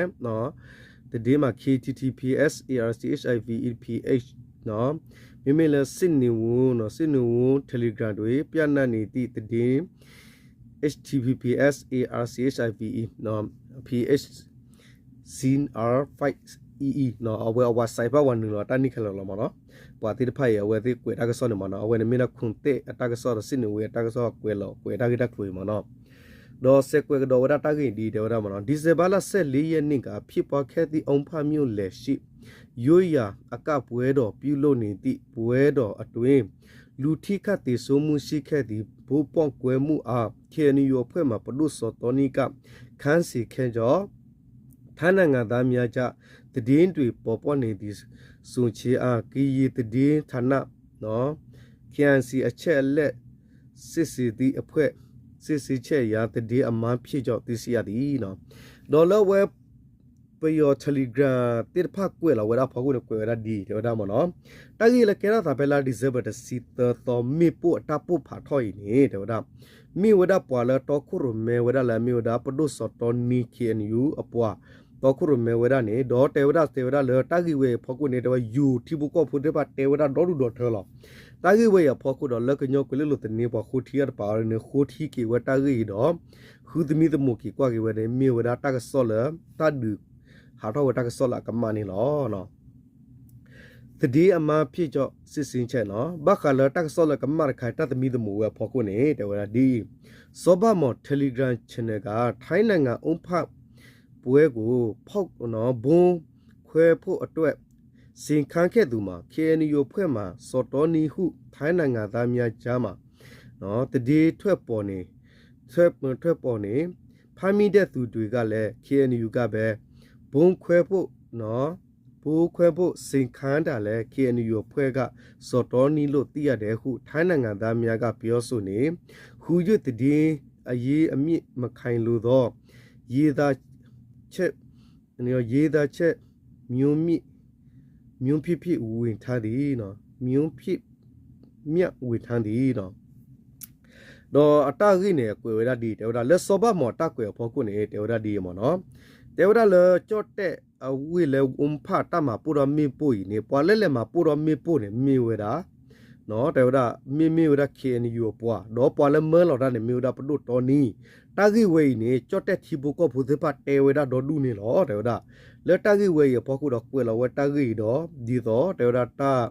သတင်းမှာ K T T P S A R C H I V E P H မ့မ့ၢ်လၢ စစ်နေဝင် စစ်နေဝင် Telegram တွင် ပျံ့နှံ့နေသည့်သတင်း H T T P S A R C H I V E P H C R five E E အဝဲအဝဲ site ဖၣ်ဝဲနုာ်လီၤတၢ်န့ၢ်ခဲလၢာ်လီၤမ့ၢ်နီၤ. ပှၤသ့ၣ်တဖၣ်အံၤ အဝဲသ့ၣ်ကွဲးတၢ်ကစီၣ်န့ၣ်မ့ၢ်နီၤ အဝဲန့ၣ်မ့ၢ်ဒၣ် ခိသ့ၣ် အတၢ်ကစီၣ်ဒီး စစ်နေဝင် အတၢ်ကစီၣ်ကွဲးလီၤ ကွဲးတၢ်ဂ့ၢ်တၢ်ကျိၤအံၤမ့ၢ်နီၤ. ဒီးစဲးကွဲးကဒီးဝဲဒၣ်တၢ်ဂ့ၢ်ဒ်တဲဝဲဒၣ်မ့ၢ်နီၤ ဒီဇင်ဘာလ ဆယ့်လေးရက်နေ့က ဖြစ်ပွားခဲ့သည့် အုန်းဖတ်မြို့လယ်ရှိ ရိုးရာအကပွဲတော် ပြုလုပ်နေသည့်ပွဲတော်အတွင်း လူထိခိုက်သေဆုံးမှုရှိခဲ့သည် ဗုံးပေါက်ကွဲမှုအား K N U အဖွဲ့မှ ပဒိၣ်စီၤတီနံက ခန်းဆင့်ခဲ့ကြောင်း ထိုင်းနိုင်ငံသားများကြား သတင်းတွေပေါ်ပေါက်နေသည် ဆိုခြင်းအား ကရင်သတင်းဌာန K I C အချက်အလက်စစ်ဆေးသည့်အဖွဲ့ စစ်ဆေးချက်အရ သတင်းအမှားဖြစ်ကြောင်း သိရှိရသည်. ဒီးလၢအဝဲ ပယီၤ Telegram သ့ၣ်တဖၣ်ကွဲးလီၤဝဲဒၣ်အဖီခိၣ်န့ၣ် ကွဲးဝဲဒၣ်ဒ်တဲဝဲဒၣ်မ့ၢ်နီၤ တၢ်ဂ့ၢ်လၢကဲထီၣ်သးဖဲလါ December တဆံသၢသီ မ့ၣ်ပိၢ်အတၢ်ပိၢ်ဖးထီၣ်အံၤန့ၣ် တဲဝဲဒၣ် မ့ၢ်ဝဲဒၣ်ပှၤလၢတီခိၣ်ရိၣ်မဲဝဲဒၣ်လၢအမ့ၢ်ဝဲဒၣ် ပဒိၣ်စီၤတီနံ K N U အပှၤ တီခိၣ်ရိၣ်မဲဝဲဒၣ်န့ၣ် ဒီးတဲဝဲဒၣ် တဲဝဲဒၣ်လၢတၢ်ဂ့ၢ်ဝဲအံၤအဖီခိၣ်န့ၣ် တဲဝဲ ယိၤထံဖိကီၢ်ဖိသ့ၣ်တဖၣ်တဲဝဲဒၣ်ဒီဒူၣ်ဒီထၢလီၤ. တၢ်ဂ့ၢ်ဝဲအံၤအဖီခိၣ်ဒီး လၢကညီကွဲၤလ့လိာ်သန့ပှၤဃိထံအတပာ်အီၤန့ၣ် ဃိထံက့ၤဝဲတၢ်ဂ့ၢ်အံၤဒီး ဃုသမံသမိးက့ၤကွၢ်က့ၤဝဲန့ၣ် မ့ၢ်ဝဲဒၣ်တၢ်ကစီၣ်လၢ တၢ်ဒုးဟးထီၣ်ဝဲတၢ်ကစီၣ်လၢအကမၣ်န့ၣ်လီၤ. သတင်းအမှားဖြစ်ကြောင်း စစ်ဆေးချက်နီၤ ဘၣ်ဃးလၢတၢ်ကစီၣ်လၢကမၣ်တခါ တၢ်သမံသမိးဝဲအဖီခိၣ်န့ၣ် တဲဝဲဒၣ်ဒ်အံၤ စီၤဘၣ်မီၤ Telegram Channel က ထိုင်းနိုင်ငံ အုန်းဖတ်ပွဲကို ဖောက် နော် ဗုံးခွဲဖို့အတွက် ဆင့်ခါခဲ့သူမှာ K N U အဖွဲ့မှ စီၤတီနံဟု ထိုင်းနိုင်ငံသားများကြားမှာ နော် သတင်းထွက်ပေါ်နေ ထွက် ထွက်ပေါ်နေ ဖမ်းမိတဲ့သူတွေကလည်း K N U ကပဲ ဗုံးခွဲဖို့ နော် ဗုံးခွဲဖို့ ဆင့်ခါတာလည်း K N U အဖွဲ့က စီၤတီနံလို့ သိရတယ်ဟု ထိုင်းနိုင်ငံသားများက ပြောဆိုနေ ဟူ၍ သတင်းအရင်းအမြစ် မခိုင်လုံသော ရေးသားချက် ရေးသားချက် မျိုးမြစ် မျိုးဖြစ်ဖြစ် ဝင်ထားသည် နော် မျိုးဖြစ် မျှဝေထားသည် နော် ဒီးအတၢ်ဂ့ၢ်န့ၣ် ကွဲးဝဲဒၣ်ဒ်အံၤ တဲဝဲဒၣ် လၢစီၤဘၣ်မီၤတၢ်ကွဲးအဖီခိၣ်န့ၣ် တဲဝဲဒၣ်ဒ်အံၤမ့ၢ်နီၤ တဲဝဲဒၣ်လၢ ကၠီၣ်တဲၣ်အဝ့ၢ်လၢ အုန်းဖတ် တၢ်မၤပိၢ်ဒီးမ့ၣ်ပိၢ်အံၤန့ၣ် ပှၤလၢလဲၤမၤပိၢ်ဒီးမ့ၣ်ပိၢ်န့ၣ် မ့ၢ်ဝဲဒၣ် တဲဝဲဒၣ် မ့မ့ၢ်ဝဲဒၣ် ခ့ၣ်အဲၣ်ယူၣ် အပှၤ ဒီးပှၤလၢမၢလီၤတၢ်န့ၣ် မ့ၢ်ဝဲဒၣ်ပဒိၣ်တီနံ. တၢ်ဂ့ၢ်ဝဲအံၤန့ၣ် ကၠီၣ်တဲၣ်ထံဖိကီၢ်ဖိသ့ၣ်တဖၣ်တဲဝဲဒၣ်ဒီဒူၣ်န့ၣ်လီၤ. တဲဝဲဒၣ် လၢတၢ်ဂ့ၢ်ဝဲအံၤအဖီခိၣ်ဒီးကွဲးလီၤဝဲတၢ်ဂ့ၢ်အံၤဒီး ဒ်သိးတဲဝဲဒၣ်တၢ်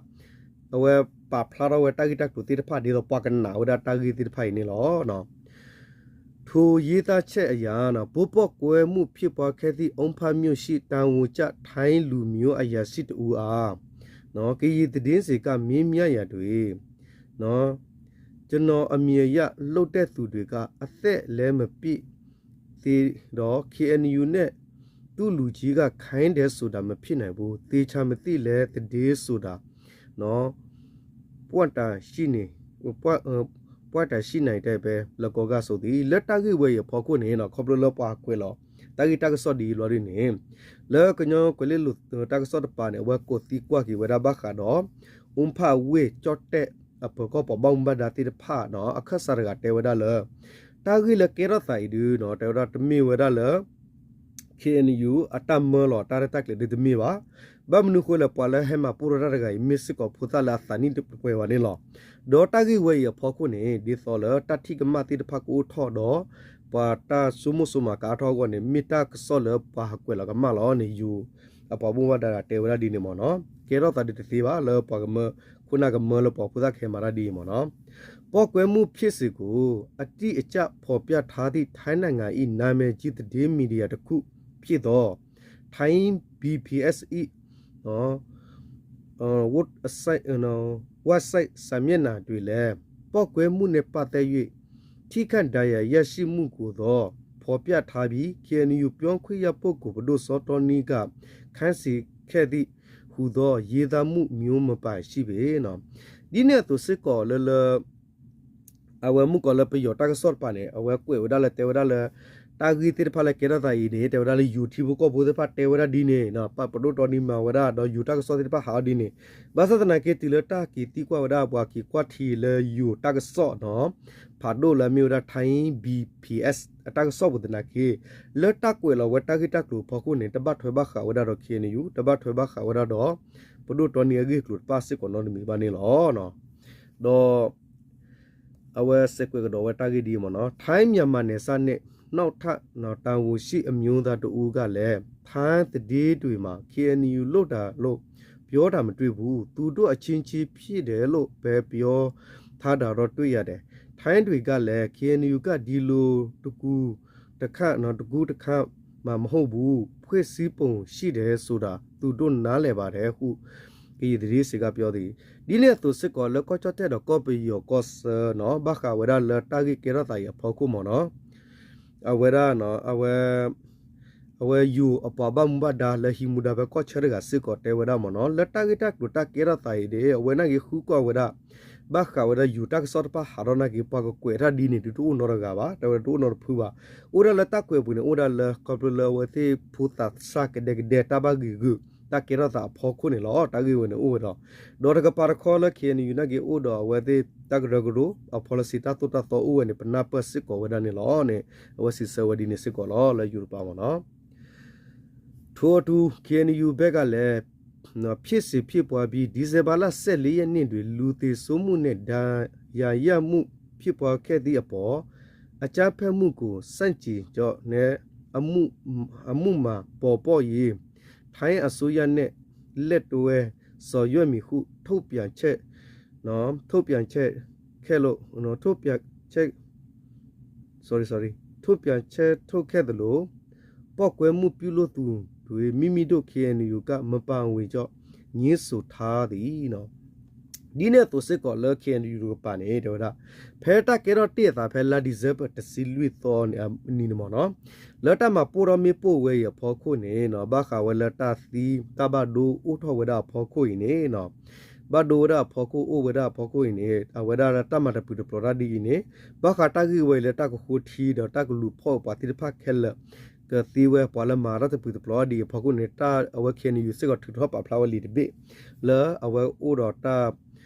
အဝဲပာ်ဖျါထီၣ်ဝဲတၢ်ဂ့ၢ်တၢ်ကျိၤသ့ၣ်တဖၣ် ဒ်သိးပှၤကနၣ်ဝဲဒၣ်တၢ်ဂ့ၢ်သ့ၣ်တဖၣ်အံၤန့ၣ်လီၤ. ထိုရေးသားချက်အရ ဗုံးပေါက်ကွဲမှုဖြစ်ပွားခဲ့သည့် အူဖၣ်မြို့ရှိ တာဝန်ကျ ထိုင်းလူမျိုးအရာရှိတစ်ဦးအား ကရင်သတင်းစင်က မေးမြန်းရာတွင် ကျွန်တော်အမြင်အရ လုပ်တဲ့သူတွေက အသက်လည်းမပြည့်သေးတော့ ခ့ၣ်အဲၣ်ယူၣ် နဲ့ သူ့လူကြီးက ခိုင်းတယ်ဆိုတာ မဖြစ်နိုင်ဘူး။ သေချာမသိလည်း သတင်းဆိုတာ ပွင့်တာရှိနေ ပွင့်တာရှိနိုင်တဲ့ပဲ လကောကဆိုသည် လၢတၢ်ဂ့ၢ်ဝဲအံၤအဖီခိၣ်န့ၣ် ခီဖျိလၢပှၤကွဲးလီၤ တၢ်ဂ့ၢ်တၢ်ကစီၣ်ဒ်အံၤဘျီဒ်န့ၣ် လၢကညီကွဲးလ့လိာ်တၢ်ကစီၣ်တပၤန့ၣ် အဝဲကိးသံကွၢ်က့ၤဝဲဒၣ်ဘၣ်ဃးဒီး အူဖၣ်ဝ့ၢ်ကၠီၣ်တဲၣ်အပၢၤကီၢ်ပှၤဘၣ်မူဘၣ်ဒါသ့ၣ်တဖၣ် အခၢၣ်စးတဂၤတဲဝဲဒၣ်လၢ တၢ်ဂ့ၢ်လၢကဲထီၣ်သးအံၤဒု တဲဝဲဒၣ်တမ့ၢ်ဝဲဒၣ်လၢ ခ့ၣ်အဲၣ်ယူၣ် အတၢ်ရဲၣ်တၢ်ကျဲၤဒုတမ့ၢ်ဘၣ်. ဘၣ်မနုၤဃိလဲၣ် ပှၤလၢဟဲမၤပိၢ်ထီၣ်တၢ်တဂၤအံၤ မ့ၢ်စ့ၢ်ကီးဖိသၣ်လၢအသးနံၣ်တပှဲၤဘၣ်န့ၣ်လီၤ. ဒီးတၢ်ဂ့ၢ်ဝဲအံၤအဖီခိၣ်န့ၣ် ဒ်သိးလၢတၢ်ထံၣ်ကမၣ်သ့ၣ်တဖၣ်ကအိၣ်ထီၣ်ဒီး ပှၤတၢ်ဆိကမိၣ်ဆိကမးကအါထီၣ်အဂီၢ်န့ၣ် မ့ၢ်တၢ်ကစီၣ်လၢပှၤဟးကွဲးလီၤကမၣ်လီၤန့ၣ် ယူၣ်အပှၤဘၣ်မူဘၣ်ဒါတဲဝဲဒၣ်ဒ်န့ၣ်မ့ၢ်နီၤ. ကဲထီၣ်သးဒုတသ့ဘၣ်လၢပှၤကမၢ ခိၣ်နၢ်ကမၢလၢပှၤဖိသၣ်ကဟဲမၤတၢ်ဒ်အံၤမ့ၢ်နီၤ. ပေါက်ကွဲမှုဖြစ်စဉ်ကို အတိအကျဖော်ပြထားသည့် ထိုင်းနိုင်ငံ၏ နာမည်ကြီးသတင်းမီဒီယာတစ်ခုဖြစ်သော Thai B P S အံၤ ဝက်ဆိုက်စာမျက်နှာတွင်လည်း ပေါက်ကွဲမှုနဲ့ပတ်သက်၍ ထိခိုက်ဒဏ်ရာရရှိမှုကိုတော့ ဖော်ပြထားပြီး K N U ပြောခွင့်ရပုဂ္ဂိုလ် ပဒိၣ်စောတောနီးက ခိုင်းစေခဲ့သည့်ဟူသော ရေးသားမှုမျိုးမပါရှိပေ ဒ်န့ၣ်အသိးစ့ၢ်ကီးလၢလၢ အဝဲမုၣ်ကီၤလၢပယီၤတၢ်ကစီၣ်တပၤန့ၣ် အဝဲကွဲးဝဲဒၣ်လၢတဲဝဲဒၣ်လၢ တၢ်ဂ့ၢ်သ့ၣ်တဖၣ်လၢကဲထီၣ်သးအံၤန့ၣ် တဲဝဲဒၣ်လၢယူၣ်ထံဖိကီၢ်ဖိသ့ၣ်တဖၣ်တဲဝဲဒၣ်ဒ်န့ၣ် ပဒိၣ်တီနံမၤဝဲဒၣ် ဒီးယူၣ်တၢ်ကစီၣ်သ့ၣ်တဖၣ်ဟးအီၤဒ်န့ၣ် ဘၣ်ဆၣ်သနာ်က့တုၤလၢတၢ်က့ၤသံကွၢ်ဝဲဒၣ်ပှၤက့ၤကွၢ်ထံလၢယူၣ်တၢ်ကစီၣ်နီၤ ဖးဒိၣ်လၢအမ့ၢ်ဝဲဒၣ် Thai B P S အတၢ်ကစီၣ်ပူၤသနာ်က့ လၢတၢ်ကွဲးလီၤဝဲတၢ်ဂ့ၢ်တၢ်ကျိၤအဖီခိၣ်န့ၣ် တဘၣ်ထွဲဘၣ်ဃးဝဲဒၣ်ဒီး K N U တဘၣ်ထွဲဘၣ်ဃးဝဲဒၣ်ဒီး ပဒိၣ်တီနံအဂ့ၢ်အကျိၤတဖၣ်စ့ၢ်ကီးနီတမံၤဘၣ်န့ၣ်လီၤ. ဒီး အဝဲစဲးကွဲးကဒီးဝဲတၢ်ဂ့ၢ်ဒ်အံၤမ့ၢ်နီၤ ထိုင်းမြန်မာနယ်စပ်နဲ့ နောက်ထပ် တောင်ပေါ်ရှိအမျိုးသားတစ်ဦးကလည်း ထိုင်းသတင်းတွေမှာ K N U လုပ်တာလို့ ပြောတာမတွေ့ဘူး။ သူတို့အချင်းချင်းဖြစ်တယ်လို့ပဲ ပြောထားတာတော့တွေ့ရတယ်။ ထိုင်းတွေကလည်း K N U ကဒီလိုတကူတခါ တကူတခါမှမဟုတ်ဘူး။ ဖွဲ့စည်းပုံရှိတယ်ဆိုတာ သူတို့နားလည်ပါတယ်ဟု ကရင်သတင်းစင်ကပြောသည် ဒ်န့ၣ်အသိးစ့ၢ်ကီးလၢကီၢ်ကၠီၣ်တဲၣ်ဒီးကီၢ်ပယီၤကီၢ်ဆၢနီၤ ဘၣ်ဃးဝဲဒၣ်လၢတၢ်ဂ့ၢ်ကဲထီၣ်သးအံၤအဖီခိၣ်မ့ၢ်နီၤ အဝဲဒၣ် အဝဲ အဝဲယူၣ်အပှၤဘၣ်မူဘၣ်ဒါလၢဟံးမူဒါဖဲကီၢ်ဆၢတဂၤစ့ၢ်ကီးတဲဝဲဒၣ်မ့ၢ်နီၤ လၢတၢ်ဂ့ၢ်တၢ်ကျိၤတၢ်ကဲထီၣ်သးအံၤန့ၣ် အဝဲနာ်က့ဃုကွၢ်ဝဲဒၣ် ဘၣ်ဃးဝဲဒၣ်ယူၣ်တၢ်ကစီၣ်တဖၣ်ဟးထီၣ်နာ်က့ ပှၤကကွဲးတၢ်ဒ်န့ၣ် ဒုတအိၣ်နီတဂၤဘၣ် တဲဝဲဒၣ်တအိၣ်နီတဖုဘၣ် အိၣ်ဒၣ်လၢတၢ်ကွဲးပူၤန့ၣ် အိၣ်ဒၣ်လၢခီဖျိလၢအဝဲသ့ၣ်ဖိသးစၢ်ကဒဲကဒဲတၢ်ဘၣ်ဂ့ၤဂုာ် တၢ်ကဲထီၣ်သးအဖီခိၣ်န့ၣ်လီၤ တၢ်ဂ့ၢ်ဝဲန့ၣ်အိၣ်ဝဲဒီး ဒီးတကပၤတခီလၢ K N U နာ်က့အိၣ်ဒီးအဝဲသ့ၣ်တၢ်ကရၢကရိ အ policy တၢ်သိၣ်တၢ်သီအိၣ်ဝဲန့ၣ် ပနၢ်ပၢၢ်စ့ၢ်ကီးဝဲဒၣ်န့ၣ်လီၤန့ၣ် အဝဲစံးဆၢဝဲဒ်န့ၣ်စ့ၢ်ကီးလီၤ လၢယူၣ်တပၤမ့ၢ်နီၤ ထိုအတူ K N U ဘက်ကလည်း ဖြစ်စဉ်ဖြစ်ပွားပြီး ဒီဇင်ဘာလ ဆယ့်လေးရက်နေ့တွင် လူသေဆုံးမှုနဲ့ ဒဏ်ရာရမှုဖြစ်ပွားခဲ့သည့်အပေါ် အကြမ်းဖက်မှုကို ဆန့်ကျင်ကြောင်းနဲ့ အမှုအမှုမှန်ပေါ်ပေါက်ရေး ထိုင်းအစိုးရနဲ့ လက်တွဲဆောင်ရွက်မည်ဟု ထုတ်ပြန်ချက် ထုတ်ပြန်ချက်ခဲ့လို့ ထုတ်ပြန်ချက် sorry sorry ထုတ်ပြန်ချက်ထုတ်ခဲ့သလို ပေါက်ကွဲမှုပြုလုပ်သူတွေ မိမိတို့ K N U က မပါဝင်ကြောင်း ငြင်းဆိုထားသည် ဒ်န့ၣ်အသိးစ့ၢ်ကီးလၢ K N U တကပၤန့ၣ် တဲဝဲဒၣ် ဖဲတၢ်ကဲထီၣ်တ့ၢ်အသးဖဲလါ December တဆံလွံၢ်သီန့ၣ် အနံၤန့ၣ်မ့ၢ်နီၤ လၢတၢ်မၤပိၢ်ထီၣ်မ့ၣ်ပိၢ်ဝဲအံၤအဖီခိၣ်န့ၣ် ဘၣ်ဃးဝဲလၢတၢ်သံတၢ်ဘၣ်ဒိအိၣ်ထီၣ်ဝဲဒၣ်အဖီခိၣ်အံၤန့ၣ် ဘၣ်ဒိဝဲဒၣ်အဖီခိၣ်အိၣ်ဝဲဒၣ်အဖီခိၣ်အံၤန့ၣ် အဝဲဒၣ်လၢတၢ်မၤတပူၤတပျီၤတၢ်ဒ်အံၤန့ၣ် ဘၣ်ဃးတၢ်ဂ့ၢ်ဝဲအံၤလၢတၢ်ကဃိထံဒီးတၢ်ကလူၤဖီၣ်ပှၤသ့ၣ်တဖၣ်ခဲလၢာ် ကသ့ဝဲပှၤလၢမၤတၢ်တပူၤတပျီၤတၢ်ဒ်အံၤအဖီခိၣ်န့ၣ် တၢ်အဝဲ K N U စ့ၢ်ကီးထုးထီၣ်ပာ်ဖျါဝဲလံာ်တဘ့ၣ် လၢအဝဲအိၣ်ဒီးတၢ်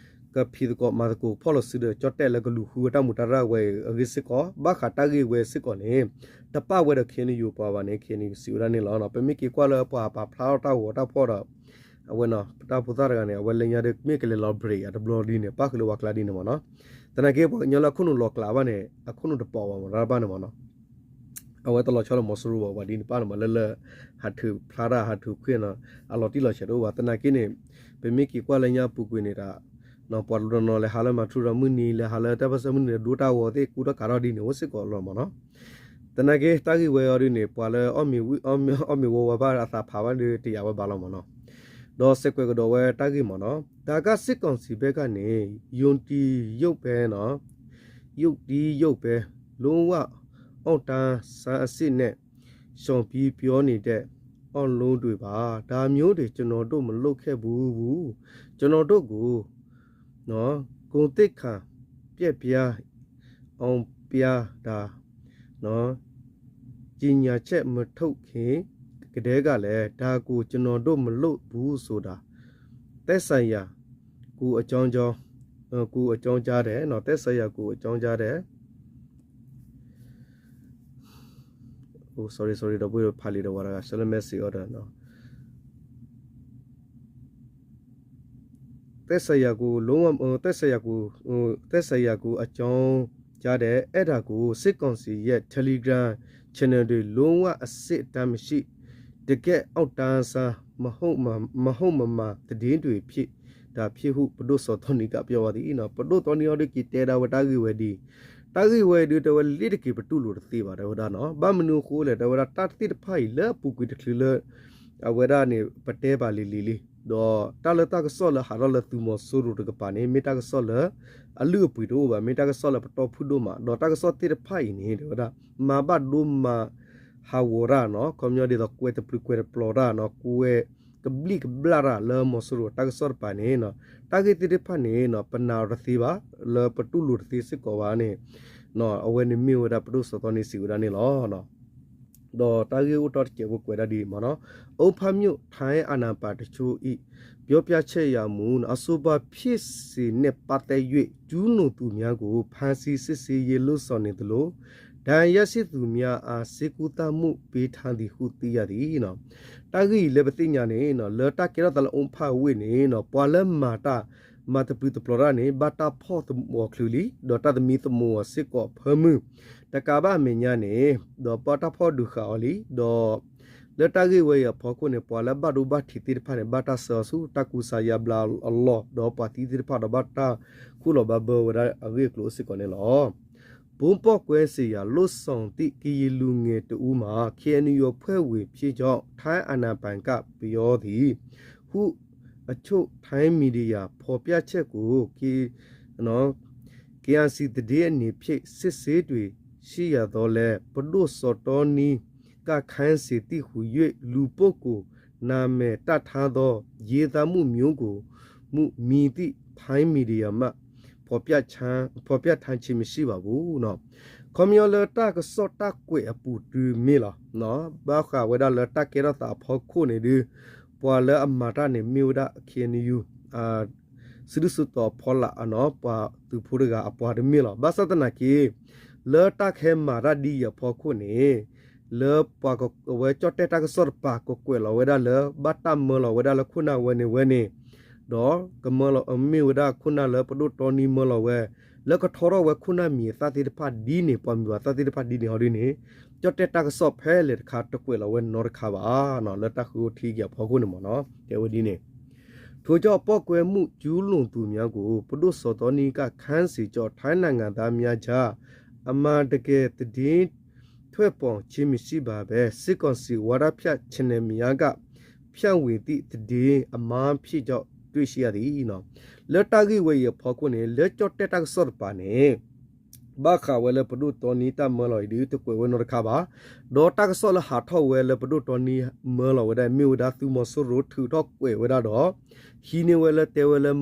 ကဖံးသကိးမၤသကိးဖီၣ်လိာ်စုဒီးကၠီၣ်တဲၣ်လၢကလူၤဃုဝဲတၢ်မူးတၢ်ရၢ်ဝဲအံၤအဂ့ၢ်စ့ၢ်ကီး ဘၣ်ဃးတၢ်ဂ့ၢ်ဝဲစ့ၢ်ကီးန့ၣ် တပာ်ဝဲဒီး K N U ပှၤဘၣ်န့ၣ် K N U စံးဝဲဒၣ်န့ၣ်လီၤ. ပမ့ၢ်က့ၤကွၢ်လၢပှၤပာ်ဖျါထီၣ်တၢ်ဂီၤတၢ်ဖီၣ်ဒီး အဝဲနီၤ ပတၢ်ဖိသၣ်တဂၤန့ၣ် အဝဲလၢညါဒီး မ့ၢ်ကလဲၤလီၤ break အတဘျီဒ်န့ၣ် ပၣ်ဃုာ်လၢဝၤကျါဒ်န့ၣ်မ့ၢ်နီၤ. သနာ်က့ ပှၤကညီလၢအခိၣ်နူာ်လီၤကျးဘၣ်န့ၣ် အခိၣ်နူာ်တပိာ်ဘၣ်မ့ၢ်နီၤ တၢ်ဘၣ်န့ၣ်မ့ၢ်နီၤ. အဝဲတလီၤဆီလၢမီၤစိရိၤဘၣ် ပှၤဒ်န့ၣ်ပၣ်န့ၣ်မ့ၢ် လၢလၢ ဟးထုးဖျါတၢ် ဟးထုးခွံၣ်နီၤ အလီၤတံၢ်လီၤဆဲးတအိၣ်ဘၣ်. သနာ်က့န့ၣ် ပမ့ၢ်က့ၤကွၢ်လၢညါပူၤကွံာ်န့ၣ်ဒီး ပှၤတနီၤနီၤလဲၤဟးလၢမၤထူရၤမုၢ်နံၤ လဲၤဟးလၢတၢ်ပၢၢ်ဆၢမုၢ်နံၤ ဒိတၢ်ဂီၤသ့ၣ် ကူတၢ်ကးထီၣ်ဒ်န့ၣ် အိၣ်စ့ၢ်ကီးလီၤမ့ၢ်နီၤ. သနာ်က့ တၢ်ဂ့ၢ်ဝဲအံၤဒ်န့ၣ် ပှၤလၢ အီၣ်မ့ၤဝံၤ အီၣ်မ့ၤဝီဝါဘၣ်အသးဖးဘၣ်ဒီး တယာ်ဝဲဘၣ်လီၤမ့ၢ်နီၤ. ဒီးစဲးကွဲးကဒီးဝဲတၢ်ဂ့ၢ်မ့ၢ်နီၤ ဒါက စစ်ကောင်စီဘက်က ရုတ်တရက်ပဲနော် ရုတ်တရက်ပဲ လုံးဝအောက်တန်းစားအဆင့်နဲ့ ရှောင်ပြီးပြောနေတဲ့အောက်လုံးတွေပါ ဒါမျိုးတွေကျွန်တော်တို့မလုပ်ခဲ့ဘူးဘူး ကျွန်တော်တို့ကိုနော် ဂုဏ်သိက္ခာပျက်ပြားအောင်ပြတာနော် ကြေညာချက်မထုတ်ခင်ကတည်းကလည်းဒါကိုကျွန်တော်တို့မလုပ်ဘူးဆိုတာသက်ဆိုင်ရာကိုအကြောင်းကြောင်းကိုအကြောင်းကြားတယ်နော် သက်ဆိုင်ရာကိုအကြောင်းကြားတယ် sorry sorry ဒီပုၢ်ဝဲၢ်ဖးလံာ်ဒီးဝဲတဂၤ ဆၢလၢ message အီၤဒီး သက်ဆိုင်ရာကိုလုံးဝသက်ဆိုင်ရာကိုသက်ဆိုင်ရာကိုအကြောင်းကြားတယ် အဲ့ဒါကိုစစ်ကောင်စီရဲ့ Telegram channel တွေလုံးဝအစစ်အတမ်းမရှိတကယ့်အောက်တန်းစားမဟုတ်မမဟုတ်မမှန်သတင်းတွေဖြစ်တာဖြစ်ဟုပဒိၣ်စီၤတီနံကပြောပါသည်နော် ပဒိၣ်တီနံအီၤဒုးက့ၤတဲဒၣ်ဝဲတၢ်ဂ့ၢ်ဝဲဒ် တၢ်ဂ့ၢ်ဝဲဒုးတဲဝဲလ့တက့ၤပတူၢ်လိာ်တသ့ဘၣ်တဲဝဲဒၣ်နော် ဘၣ်မနုၤအဃိလဲၣ်တဲဝဲဒၣ်တၢ်သ့ၣ်တဖၣ်အံၤလၢအပူၤကွံာ်တချုးလၢ အဝဲဒၣ်န့ၣ် ပတဲပာ်လံၤလံၤလံ ဒီးတၢ်လၢတၢ်ကစီၣ်လၢဟးထီၣ်လၢသုးမီၤစိရိၤတကပၤန့ၣ် မ့ၢ်တၢ်ကစီၣ်လၢ အလုၢ်အပှ့ၤတအိၣ်ဘၣ် မ့ၢ်တၢ်ကစီၣ်လၢပတီၢ်ဖုၣ်ဒိၣ်မး ဒီးတၢ်ကစီၣ်သ့ၣ်တဖၣ်အံၤန့ၣ် တဲဝဲဒၣ် မၤဘၣ်ဒိမၤဟးဂီၤတၢ်နီၤ ခီပညီဒ်သိးကွဲးတပျုၤကွဲးတပျီၤတၢ်နီၤ ကွဲးကဘျံးကဘျၣ်တၢ်လၢမီၤစိရိၤတၢ်ကစီၣ်တကပၤန့ၣ် တၢ်ဂ့ၢ်သ့ၣ်တဖၣ်န့ၣ် ပနာ်အီၤတသ့ဘၣ် လၢပတူၢ်လိာ်တသ့စ့ၢ်ကီးဘၣ်န့ၣ် အဝဲန့ၣ်မ့ၢ်ဝဲဒၣ်ပဒိၣ်စီၤတီနံစံးဝဲဒၣ်န့ၣ်လီၤ. ဒီးတၢ်ဂ့ၢ်အိၣ်တ့ၢ်တစဲးဖိကွဲးဒၣ်ဒ်အံၤမ့ၢ်နီၤ အိၣ်ဖၣ်မြို့ ထိုင်းအာဏာပိုင်တချို့၏ ပြောပြချက်အရ အဆိုပါဖြစ်စဉ်နဲ့ပတ်သက်၍ ကျူးလွန်သူများကို ဖမ်းဆီးစစ်ဆေးရေးလုပ်ဆောင်နေသလို ဒဏ်ရာရရှိသူများအား ဆေးကုသမှုပေးထားသည်ဟုသိရသည် တၢ်ဂ့ၢ်အံၤလၢပသ့ၣ်ညါန့ၣ် လၢတၢ်ကဲထီၣ်သးလၢအိၣ်ဖၣ်ဝ့ၢ်န့ၣ် ပှၤလၢမၤတၢ် မၤတပျုၤတပျီၤတၢ်န့ၣ် ဘၣ်တၢ်ဖီၣ်သဝီၤချုးလံ ဒီးတၢ်သမံသမိးအီၤစ့ၢ်ကီးဖၢမုၢ် တကးဘၣ်အမဲာ်ညါန့ၣ် ဒီးဘၣ်တၢ်ဖီၣ်ဒုးဃာ်အီၤလံ ဒီး လၢတၢ်ဂ့ၢ်ဝဲအံၤအဖီခိၣ်န့ၣ် ပှၤလၢဘၣ်ဒိဘၣ်ထံးသ့ၣ်တဖၣ်န့ၣ် ဘၣ်တၢ်ဆှၢအီၤဆူတၢ်ကူစါယါဘျါအလီၢ် ဒီးပှၤသံသ့ၣ်တဖၣ်ဒီးဘၣ်တၢ် ဃူလိာ်ဘၣ်ဘၢဝဲဒၣ်အဂ့ၢ်အကျိၤအိၣ်စ့ၢ်ကီးန့ၣ်လီၤ. ဗုံးပေါက်ကွဲစေရာ လုပ်ဆောင်သည့် ကရင်လူငယ်တစ်ဦးမှာ KNU အဖွဲ့ဝင်ဖြစ်ကြောင်း ထိုင်းအာဏာပိုင်က ပြောသည်ဟု အချို့ ထိုင်းမီဒီယာ ဖော်ပြချက်ကို KIC သတင်းအနေဖြင့် စစ်ဆေးတွေ့ရှိရသော်လည်း ပဒိၣ်စီၤတီနံက ခိုင်းစေသည်ဟူ၍ လူပုဂ္ဂိုလ်နာမည်တပ်ထားသော ရေးသားမှုမျိုးကို မူမည်သည့် ထိုင်းမီဒီယာမှ ဖော်ပြခြင်း ဖော်ပြထားခြင်းမရှိပါဘူး ခီပညီလၢတၢ်ကစီၣ်တၢ်ကွဲးအပူၤတုၤမ့ၢ်လီၤ. ဘၣ်ဃးဝဲဒၣ်လၢတၢ်ကဲထီၣ်သးအဖီခိၣ်န့ၣ်ဒုး ပှၤလၢအမၤတၢ်န့ၣ်မ့ၢ်ဝဲဒၣ် KNU စုဒုၣ်စုတီၤဖီလာ် ပှၤသုးဖိတဂၤအပှၤတမ့ၢ်လီၤ. ဘၣ်ဆၣ်သနာ်က့ လၢတၢ်ကဟဲမၤတၢ်ဒ်အံၤအဖီခိၣ်န့ၣ် လၢပှၤကဝဲကၠီၣ်တဲၣ်တၢ်ကစီၣ်တကပၤ ကကွဲးလီၤဝဲဒၣ်လၢ ဘၣ်တၢ်မၢလီၤဝဲဒၣ်လၢခိၣ်နၢ်ဝဲန့ၣ်ဝဲန့ၣ် ဒီးကမၢလီၤ မ့ၢ်ဝဲဒၣ်ခိၣ်နၢ်လၢပဒိၣ်တီနံမၢလီၤဝဲ လၢကထီထီၣ်ဝဲခိၣ်နၢ်မံၤအသၣ်သ့ၣ်တဖၣ်ဒ်န့ၣ် ပှၤမံၤပှၤသၣ်သ့ၣ်တဖၣ်ဒ်န့ၣ်ဟီဒ်န့ၣ် ကၠီၣ်တဲၣ်တၢ်ကစီၣ်ဖဲလဲၣ်တခါတကွဲးလီၤဝဲနီတခါဘၣ် လၢတၢ်ဃုထံက့ၤအဖီခိၣ်န့ၣ်မ့ၢ်နီၤ တဲဝဲဒ်န့ၣ် ထို့ကြောင့် ပေါက်ကွဲမှုကျူးလွန်သူများကို ပဒိုစော်သောနည်းက ခိုင်းစေကြောင်း ထိုင်းနိုင်ငံသားများကြား အမှန်တကယ်သတင်းထွက်ပေါ်ခြင်းမရှိပါဘဲ စစ်ကောင်စီဝါဒဖြန့် channel များက ဖြန့်ဝေသည့်သတင်းအမှားဖြစ်ကြောင်း တွေ့ရှိရသည် လၢတၢ်ဂ့ၢ်ဝဲအံၤအဖီခိၣ်န့ၣ် လၢကၠီၣ်တဲၣ်တၢ်ကစီၣ်တကပၤန့ၣ် ဘၣ်ဃးဝဲလၢပဒိၣ်တီနံတၢ်မၢလီၤအံၤဒုး တကွဲးဝဲနီတခါဘၣ်. ဒီးတၢ်ကစီၣ်လၢဟးထီၣ်ဝဲလၢပဒိၣ်တီနံမၢလီၤဝဲဒၣ် မ့ၢ်ဝဲဒၣ်သုးမီၤစိရိၤထုးထီၣ်ကွဲးဝဲဒၣ်ဒီး ဟံးန့ၢ်ဝဲလၢတဲဝဲလၢ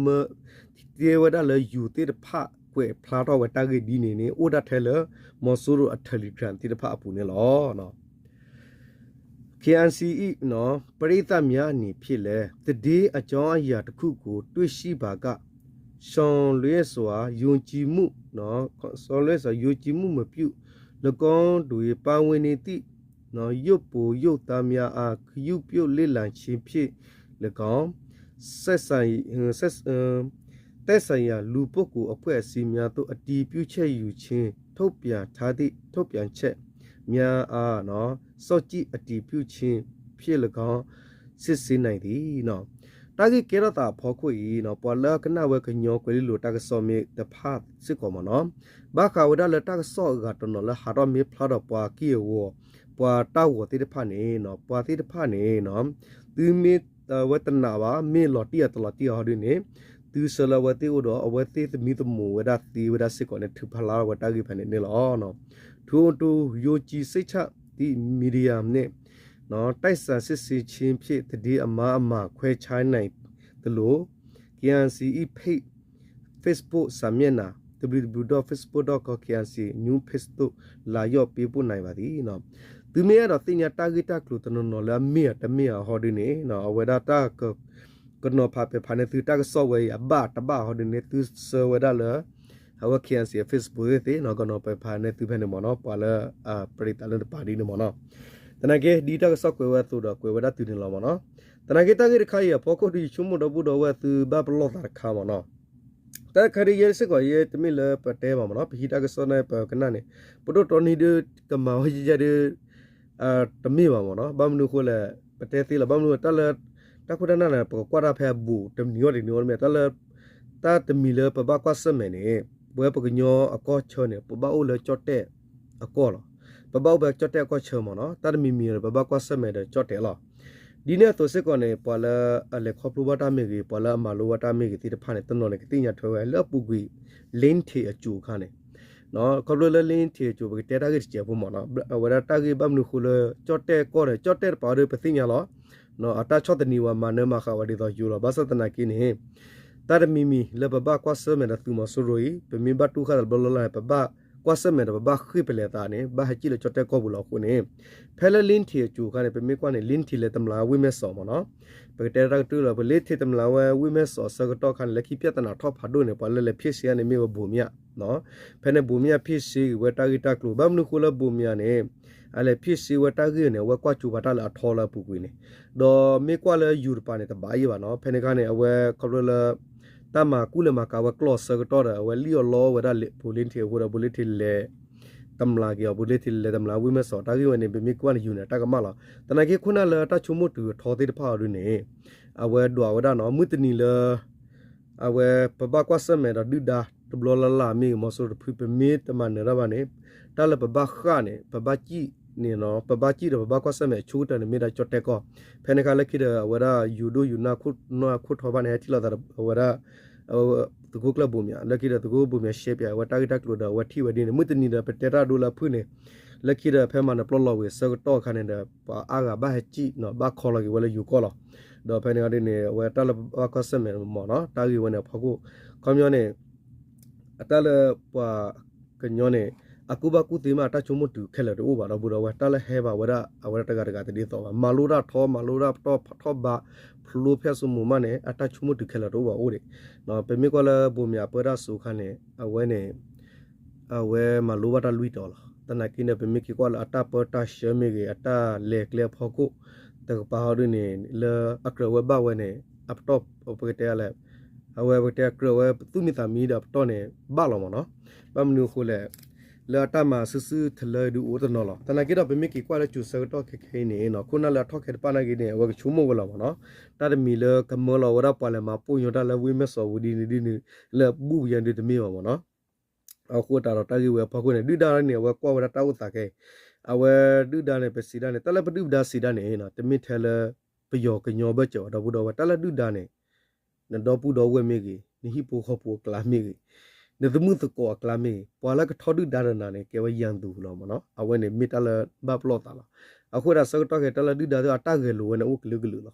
တဲဝဲဒၣ်လၢယိၤသ့ၣ်တဖၣ်ကွဲးဖျါထီၣ်ဝဲတၢ်ဂ့ၢ်ဒ်န့ၣ်န့ၣ် အိၣ်ဒၣ်ထဲလၢ မီၤစိရိၤအ Telegram သ့ၣ်တဖၣ်အပူၤန့ၣ်လီၤ. KIC ၏ ပရိသတ်များအနေဖြင့်လည်း သတင်းအကြောင်းအရာတစ်ခုကို တွေ့ရှိပါက ရှောင်လွှဲစွာယုံကြည်မှု ရှောင်လွှဲစွာယုံကြည်မှုမပြု ၎င်းတို့ပါဝင်နေသည့် ရုပ်ပုံရုပ်သံများအား ဂရုပြုလေ့လာခြင်းဖြင့်လည်းကောင်း သက်ဆိုင်ရာလူပုဂ္ဂိုလ်အဖွဲ့အစည်းများသို့ အတည်ပြုချက်ယူခြင်း ထုတ်ပြန်ထားသည့် ထုတ်ပြန်ချက်များအား စောင့်ကြည့်အတည်ပြုခြင်းဖြင့် ၎င်း စစ်ဆေးနိုင်သည်. တၢ်ဂ့ၢ်ကဲထီၣ်သးအဖီခိၣ်အံၤ ပှၤလၢကနၣ်ဝဲကညီကွဲၤလ့လိၤတၢ်ကစီၣ်မ့ၢ်တဖၣ် စ့ၢ်ကီးမ့ၢ်နီၤ, ဘၣ်ဃးဝဲဒၣ်လၢတၢ်ကစီၣ်အဂၤတနီၤလၢဟးထီၣ်မ့ၢ်ဖျါဒီးပှၤက့ၢ်အဂီၤ ပှၤတၢ်ဂီၤသ့ၣ်တဖၣ်န့ၣ် ပှၤသ့ၣ်တဖၣ်န့ၣ် သုမ့ၢ်ဝဲတနာ်ဘၣ် မ့ၢ်လီၤတံၢ်အတလီၤတံၢ်အီၤဒ်န့ၣ် သုဆှၢလၢအဝဲသ့ၣ်အိၣ်ဒီး အဝဲသ့ၣ်သမံသမိးဝဲဒၣ်သ့ဝဲဒၣ်စ့ၢ်ကီးန့ၣ် ထုးဖျါလၢဝဲတၢ်ဂ့ၢ်ဖဲန့ၣ်န့ၣ်လီၤ. ထိုသို့ ယုံကြည်စိတ်ချသည့် မီဒီယာနှင့် တိုက်ဆိုင်စစ်ဆေးခြင်းဖြင့် သတင်းအမှားအမှန် ခွဲခြားနိုင်သလို KNC ၏ page Facebook စာမျက်နှာ www dot facebook dot com KNC news page သို့ လာရောက်ပေးပို့နိုင်ပါသည်. သုမ့ၢ်အဲၣ်ဒိးသ့ၣ်ညါတၢ်ဂ့ၢ်တၢ်ကျိၤတနီၤနီၤလၢအမ့ၢ်အတမ့ၢ်အဟီဒ်န့ၣ် အဝဲဒၣ်တၢ် ကနီၤဖးပဲာ်ဖးန့ၢ်သုတၢ်ကစီၣ်ဝဲအံၤ အဘၣ်တဘၣ်ဟီဒ်န့ၣ် သုဆှၢဝဲဒၣ်လၢ အဝဲ KNC Facebook သ့ၣ်သ့ၣ် ကနီၤပဲာ်ဖးန့ၢ်သုဖဲန့ၣ်မ့ၢ်နီၤ, ပှၤလၢ ပရံးသးလၢတပၤဒ်န့ၣ်မ့ၢ်နီၤ. သနာ်က့ ဒ်တၢ်ကစီၣ်ကွဲးဝဲအသိးဒီး ကွဲးဝဲဒၣ်တုၤန့ၣ်လီၤမ့ၢ်နီၤ. သနာ်က့ တၢ်ဂ့ၢ်တခါအံၤအဖီခိၣ်ဒီး ယဆိကမိၣ်ဒီပုၢ်ဒီဝဲၢ်သုဘၣ်ပလီၢ်သးတခါမ့ၢ်နီၤ. တၢ်တခါဒ်ယဲစ့ၢ်ကီး ယဲတမ့ၢ်လၢပတဲဘၣ်မ့ၢ်နီၤ, ပဟံးတၢ်ကစီၣ်န့ၣ် ပကနၣ်န့ၣ် ပဒိၣ်တီနံၤဒုး ကမၤဝဲယဲယဲဒုး တမ့ၢ်ဘၣ်မ့ၢ်နီၤ. ဘၣ်မနုၤအဃိလဲၣ် ပတဲသ့လီၤ. ဘၣ်မနုၤ တၢ်လၢ တၢ်ခိၣ်တၢ်နၢ်န့ၣ် ပကကွၢ်တၢ်ဖဲအဘူး တနံၤအီၤတနံၤအီၤတမ့ၢ် တၢ်လၢ တၢ်တမံၤလၢပဘၣ်ကွၢ်ဆၢၣ်မဲာ်န့ၣ် ပဝဲပကညီအကီၢ်ဆၢန့ၣ် ပဘၣ်အိၣ်လၢကၠီၣ်တဲၣ်အကီၢ်လီၤ. ပဘၣ်အိၣ်ဖဲကၠီၣ်တဲၣ်အကီၢ်ဆၢမ့ၢ်နီၤ, တၢ်တမံၤမံၤန့ၣ် ပဘၣ်ကွၢ်ဆၢၣ်မဲာ်ဒီးကၠီၣ်တဲၣ်လီၤ. ဒ်န့ၣ်အသိးစ့ၢ်ကီးန့ၣ် ပှၤလၢအလဲၤခီဖျိဘၣ်တၢ်မ့ၢ်ဂ့ၤ ပှၤလၢအမၤလိဘၣ်တၢ်မ့ၢ်ဂ့ၤသ့ၣ်တဖၣ်န့ၣ် တနီၤန့ၣ် ကသ့ၣ်ညါထွဲဝဲ လၢအပူၤကွံာ် လ့ထံးအစိၤအခါန့ၣ် ခီဖျိလၢလ့ထံးအစိၤ ပကတဲတၢ်ဂ့ၢ်တစဲးဖိမ့ၢ်နီၤ, အဝဲဒၣ်တၢ်ဂ့ၢ်ဘၣ်မနုၤအဃိလၢ ကၠီၣ်တဲၣ်ကီၢ်ဒီး ကၠီၣ်တဲၣ်တပၤဒီးပသ့ၣ်ညါလီၤ. အတၢ်ဆီၣ်သနံးဝဲမၤနၢၤမၤဃာ်ဝဲဒ်သိးယိလီၤ. ဘၣ်ဆၣ်သနာ်က့န့ၣ် တၢ်တမံၤမံၤလၢပဘၣ်ကွၢ်ဆၢၣ်မဲာ်ဒီးသုးမီၤစိရိၤအံၤ ပမ့ၢ်ဘၣ်တူၢ်ဃာ်တဘျီလၢ်လၢ် ပဘၣ်ကွၢ်ဆၢၣ်မဲာ်ဒီးပဘၣ်ဃ့ၢ်ပလဲၤသးန့ၣ် ဘၣ်ဟဲစံၣ်လၢကၠီၣ်တဲၣ်ကီၢ်ပူၤလီၤအဃိန့ၣ် ဖဲလၢလ့ထံးအစိၤအခါန့ၣ် ပမ့ၢ်ကွၢ်န့ၣ် လ့ထံးလဲၤတမျးဝ့ၢ်မဲၢ်စီးမ့ၢ်နီၤ, ပကတဲတၢ်ကတၢၢ်လီၤ, ပလ့ထံးတမျးဝဲဝ့ၢ်မဲၢ်စီးအဆၢကတီၢ်အခါန့ၣ် လၢခံပြဿနာထီၣ်ဖးဒိၣ်န့ၣ် ပှၤလၢလဲၤဖ့ၣ်ဆ့န့ၣ်မ့ၢ်ဝဲဘိမၠး ဖဲန့ၣ်ဘိမၠးဖ့ၣ်ဆ့ဂ့ၤဝဲတၢ်ဂ့ၢ်တၢ်ကျိၤ ဘၣ်မနုၤအဃိလၢဘိမၠးန့ၣ် အလဲၤဖ့ၣ်ဆ့ဝဲတၢ်ဂ့ၢ်န့ၣ် အဝဲကွၢ်စူၤပာ်တၢ်လၢအထီလၢအပူၤကွံာ်န့ၣ်, ဒီးမ့ၢ်ကွၢ်လၢယူၤတပၤန့ၣ်တဘၣ်ယဲၢ်ဘၣ်နီၤ, ဖဲန့ၣ်အခါန့ၣ် အဝဲခီဖျိလၢ တၢ်မၤကူၣ်လဲၤမၤကၤဝဲကျီၢ်အဆၢကတီၢ်ဒီး အဝဲလံၣ်အီၣ်လီအီၣ်ဝဲဒၣ်ဘိလ့ထံးအဃိဒီး ဘိလ့ထံးလဲၤ တမျးက့ၤအီၤ ဘိလ့ထံးလဲၤတမျးဝ့ၢ်မဲၢ်စီး တၢ်ဂ့ၢ်ဝဲန့ၣ် ပမ့ၢ်ကွၢ်န့ၣ်ယူၤန့ၣ် တၢ်ကမၣ်လီၤ. သနာ်က့ခိၣ်နၢ်လၢတၢ်ဆိကမိၣ်တုၤအထီသ့ၣ်တဖၣ်အီၤဒ်န့ၣ် အဝဲဒွးဝဲဒၣ်နီၤ မုၢ်တနံၤလၢ အဝဲပဘၣ်ကွၢ်ဆၢၣ်မဲာ်ဒီးဒုၣ်ဒါတဘျီလၢ်လၢ်မ့ၢ်ဂ့ၤ မီၤစိရိၤတဖု ပမ့ၢ်တမၤနၢၤတၢ်ဘၣ်န့ၣ် တၢ်လၢပဘၣ်ဃၣ်န့ၣ် ပဘၣ်စံၣ်န့ၣ်နီၤ ပဘၣ်စံၣ်ဒီးပဘၣ်ကွၢ်ဆၢၣ်မဲာ်အဆိကတၢၢ်န့ၣ် မ့ၢ်ဒၣ်ကၠီၣ်တဲၣ်ကီၢ်, ဖဲန့ၣ်အခါလၢခံဒီး အဝဲဒၣ်ယူၤဒိၣ်ယူၤနၢ်ခိၣ်နၢ်ခိၣ်ထီဘၣ်န့ၣ် ဟဲထံၣ်လိာ်သးဒီးအဝဲဒၣ် သုးခိၣ်ကျၢၢ်ဘိမၠး လၢခံဒီးသုးခိၣ်ဘိမၠးရှဲပၠးဝဲတၢ်ဂ့ၢ်တၢ်ကျိၤဒီး အဝဲထံၣ်ဝဲဒ်န့ၣ် မုၢ်တနံၤဒီးပတဲတၢ်ဒိလၢအဖုၣ်န့ၣ် လၢခံဒီးဖဲမၤနၢၤပျီၢ်လီၤဝံၤအဆၢကတီၢ်အခါန့ၣ်ဒီး ပှၤအါဂၤဘၣ်ဟဲစံၣ်နီၤ ဘၣ်ခီလီၤက့ၤဝဲလၢယိၤကီၢ်လီၤ. ဒီးဖဲန့ၣ်ဒ်န့ၣ် အဝဲတၢ်လၢပဘၣ်ကွၢ်ဆၢၣ်မဲာ်မ့ၢ်နီၤ တၢ်ဂ့ၢ်ဝဲန့ၣ်အဖီခိၣ် ခီပညီန့ၣ် အတၢ်လၢပှၤကညီန့ၣ် အကူၣ်ဘၣ်ကူၣ်သ့မး အတၢ်ဆိကမိၣ်တုၤခဲလၢာ်တအိၣ်ဘၣ်ဒီး ဘူးဒီးဝဲတၢ်လၢဟဲဘၣ်ဝဲဒၣ် အဝဲဒၣ်တဂၤတဂၤတဒ်သိးဘၣ် မၤလိတၢ်ထီ မၤလိတၢ်ပတီၢ်ထီၣ်ဘး ဖျိဖဲအစိမိၤမးန့ၣ် အတၢ်ဆိကမိၣ်တုၤခဲလၢာ်တအိၣ်ဘၣ်အိၣ်ဒံး. ပမ့ၢ်ကွၢ်လၢဘိမၠးအပၢတၢ်စိၤအခါန့ၣ် အဝဲန့ၣ် အဝဲမၤလိဘၣ်တၢ်လွံၢ်တီၤလီၤ. သနာ်က့န့ၣ် ပမ့ၢ်က့ၤကွၢ်လၢအတၢ်ပၢတၢ်ဆှၢမ့ၢ်ဂ့ၤ အတၢ်လဲၤကျဲအဖီခိၣ် တကပၤဟီဒ်န့ၣ် လၢအကြၢးဝဲဘၣ်ဝဲန့ၣ် အပတီၢ်ပကတဲလဲၣ် အဝဲပကတဲကြၢးဝဲသူၣ်မံသးမံဒီးအပတီၢ်န့ၣ် ဘၣ်လီၤမ့ၢ်နီၤ. ဘၣ်မနုၤအဃိလဲၣ် လၢအတၢ်မၤစုာ်စုာ်တလၢဒုးအိၣ်တနီၤလီၤ. သနာ်က့ဒီး ပမ့ၢ်က့ၤကွၢ်လၢကၠိၤဆၢကတီၢ်ခဲခဲအံၤန့ၣ် ခိၣ်နၢ်လၢအထီၣ်ခဲတဖၣ်နာ်က့န့ၣ် အဝဲကဆိကမိၣ်ဝဲလီၤမ့ၢ်နီၤ. တၢ်တမံၤလၢကမၢလီၤဝဲဒၣ်ပှၤလဲၤမၤပိၢ်ညီတၢ်လၢဝ့ၢ်မဲၢ်စီၤဝံၤဒ်န့ၣ်ဒ်န့ၣ် လၢဘူၣ်ပယီၤဒုးတမ့ၢ်ဘၣ်မ့ၢ်နီၤ. အဃိသတးဒီးတၢ်ဂ့ၢ်ဝဲအဖီခိၣ်န့ၣ် ဒုၣ်ဒါန့ၣ် အဝဲကွၢ်ဝဲဒၣ်တၢ်အိၣ်သးခဲအံၤ အဝဲဒုၣ်ဒါန့ၣ် ပစံးဒၣ်န့ၣ် တၢ်လၢပဒုၣ်ပဒါစံးဒၣ်န့ၣ် တမ့ၢ်ထဲလၢ ပယီၤကညီဘၢၣ်စၢၤဘၣ် ဒီပုၢ်ဒီဝဲၢ် တၢ်လၢဒုၣ်ဒါန့ၣ် နဒီပုၢ်ဒီဝဲၢ်မ့ၢ်ဂ့ၤ နဟံၣ်ဖိဃီဖိအကျါမ့ၢ်ဂ့ၤ နသမုၣ်သကိးအကျါမ့ၢ်ဂ့ၤ ပှၤလၢကထီဒုၣ်ဒါဒီးနၤန့ၣ် ကဲဝဲရန်သူလီၤမ့ၢ်နီၤ. အဝဲန့ၣ်မ့ၢ်တၢ်လၢဘၣ်ပလီၢ်သးလီၤ. အဃိသတးဆၢကတီၢ်ခဲအံၤ တၢ်လၢဒုၣ်ဒါသ့ၣ် အတၢ်ဂဲၤလိာ်ဝဲန့ၣ်အိၣ်ကလုာ်ကလုာ်လီၤ.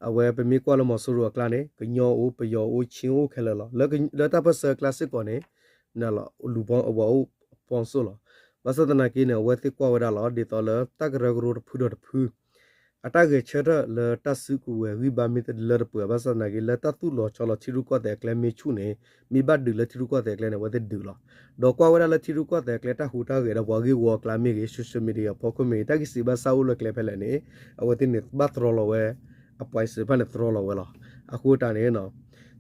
အဝဲပမ့ၢ်ကွၢ်လၢမီၤစိရိၤအကျါန့ၣ် ကညီအိၣ် ပယီၤအိၣ် ခ့အိၣ်ခဲလၢာ်လီၤ. လၢတၢ်ပၢၢ်ဆၢအကျါစ့ၢ်ကီးန့ၣ် လူၤပီၣ် အဝဲအိၣ်ပီၣ်စိၣ်လီၤ. ဘၣ်ဆၣ်သနာ်က့န့ၣ် အဝဲသ့ၣ်ကွၢ်ဝဲဒၣ်လီၤ ဒ်သိးလၢတၢ်ကရၢကရိတဖုဒီးတဖု အတၢ်ဂဲၤဆၢထၢၣ်လၢတၢ်စုကဝဲၤဂံၢ်ဘါမ့ၢ်တလၢတပှဲၤ ဘၣ်ဆၣ်သနာ်က့ လၢတၢ်သူၣ်လီၤဆီလီၤထံရူၢ်ကီၢ်သဲးအကျဲမ့ၢ်ဆူၣ်န့ၣ် မ့ၢ်ဘၣ်ဒုးလၢထံရူၢ်ကီၢ်သဲးအကျဲန့ၣ် အဝဲသ့ၣ်ဒုးလီၤ. ဒီးကွၢ်ဝဲဒၣ်လၢထံရူၢ်ကီၢ်သဲးအကျဲ တၢ်ဟူးတၢ်ဂဲၤဒီးပှၤဂ့ၢ်ဝီအကျါမ့ၢ်ဂ့ၤ social media အဖီခိၣ်မ့ၢ်ဂ့ၤ တၢ်ဂံၢ်စံးဘၣ်စၢ်အိၣ်လၢကျဲဖဲလဲၣ်န့ၣ် အဝဲသ့ၣ်န့ၣ် ဘၣ်တြီလီၤဝဲ အပှၤစံးတဖၣ်န့ၣ် တြီလီၤဝဲလီၤ. အဃိတၢ်န့ၣ်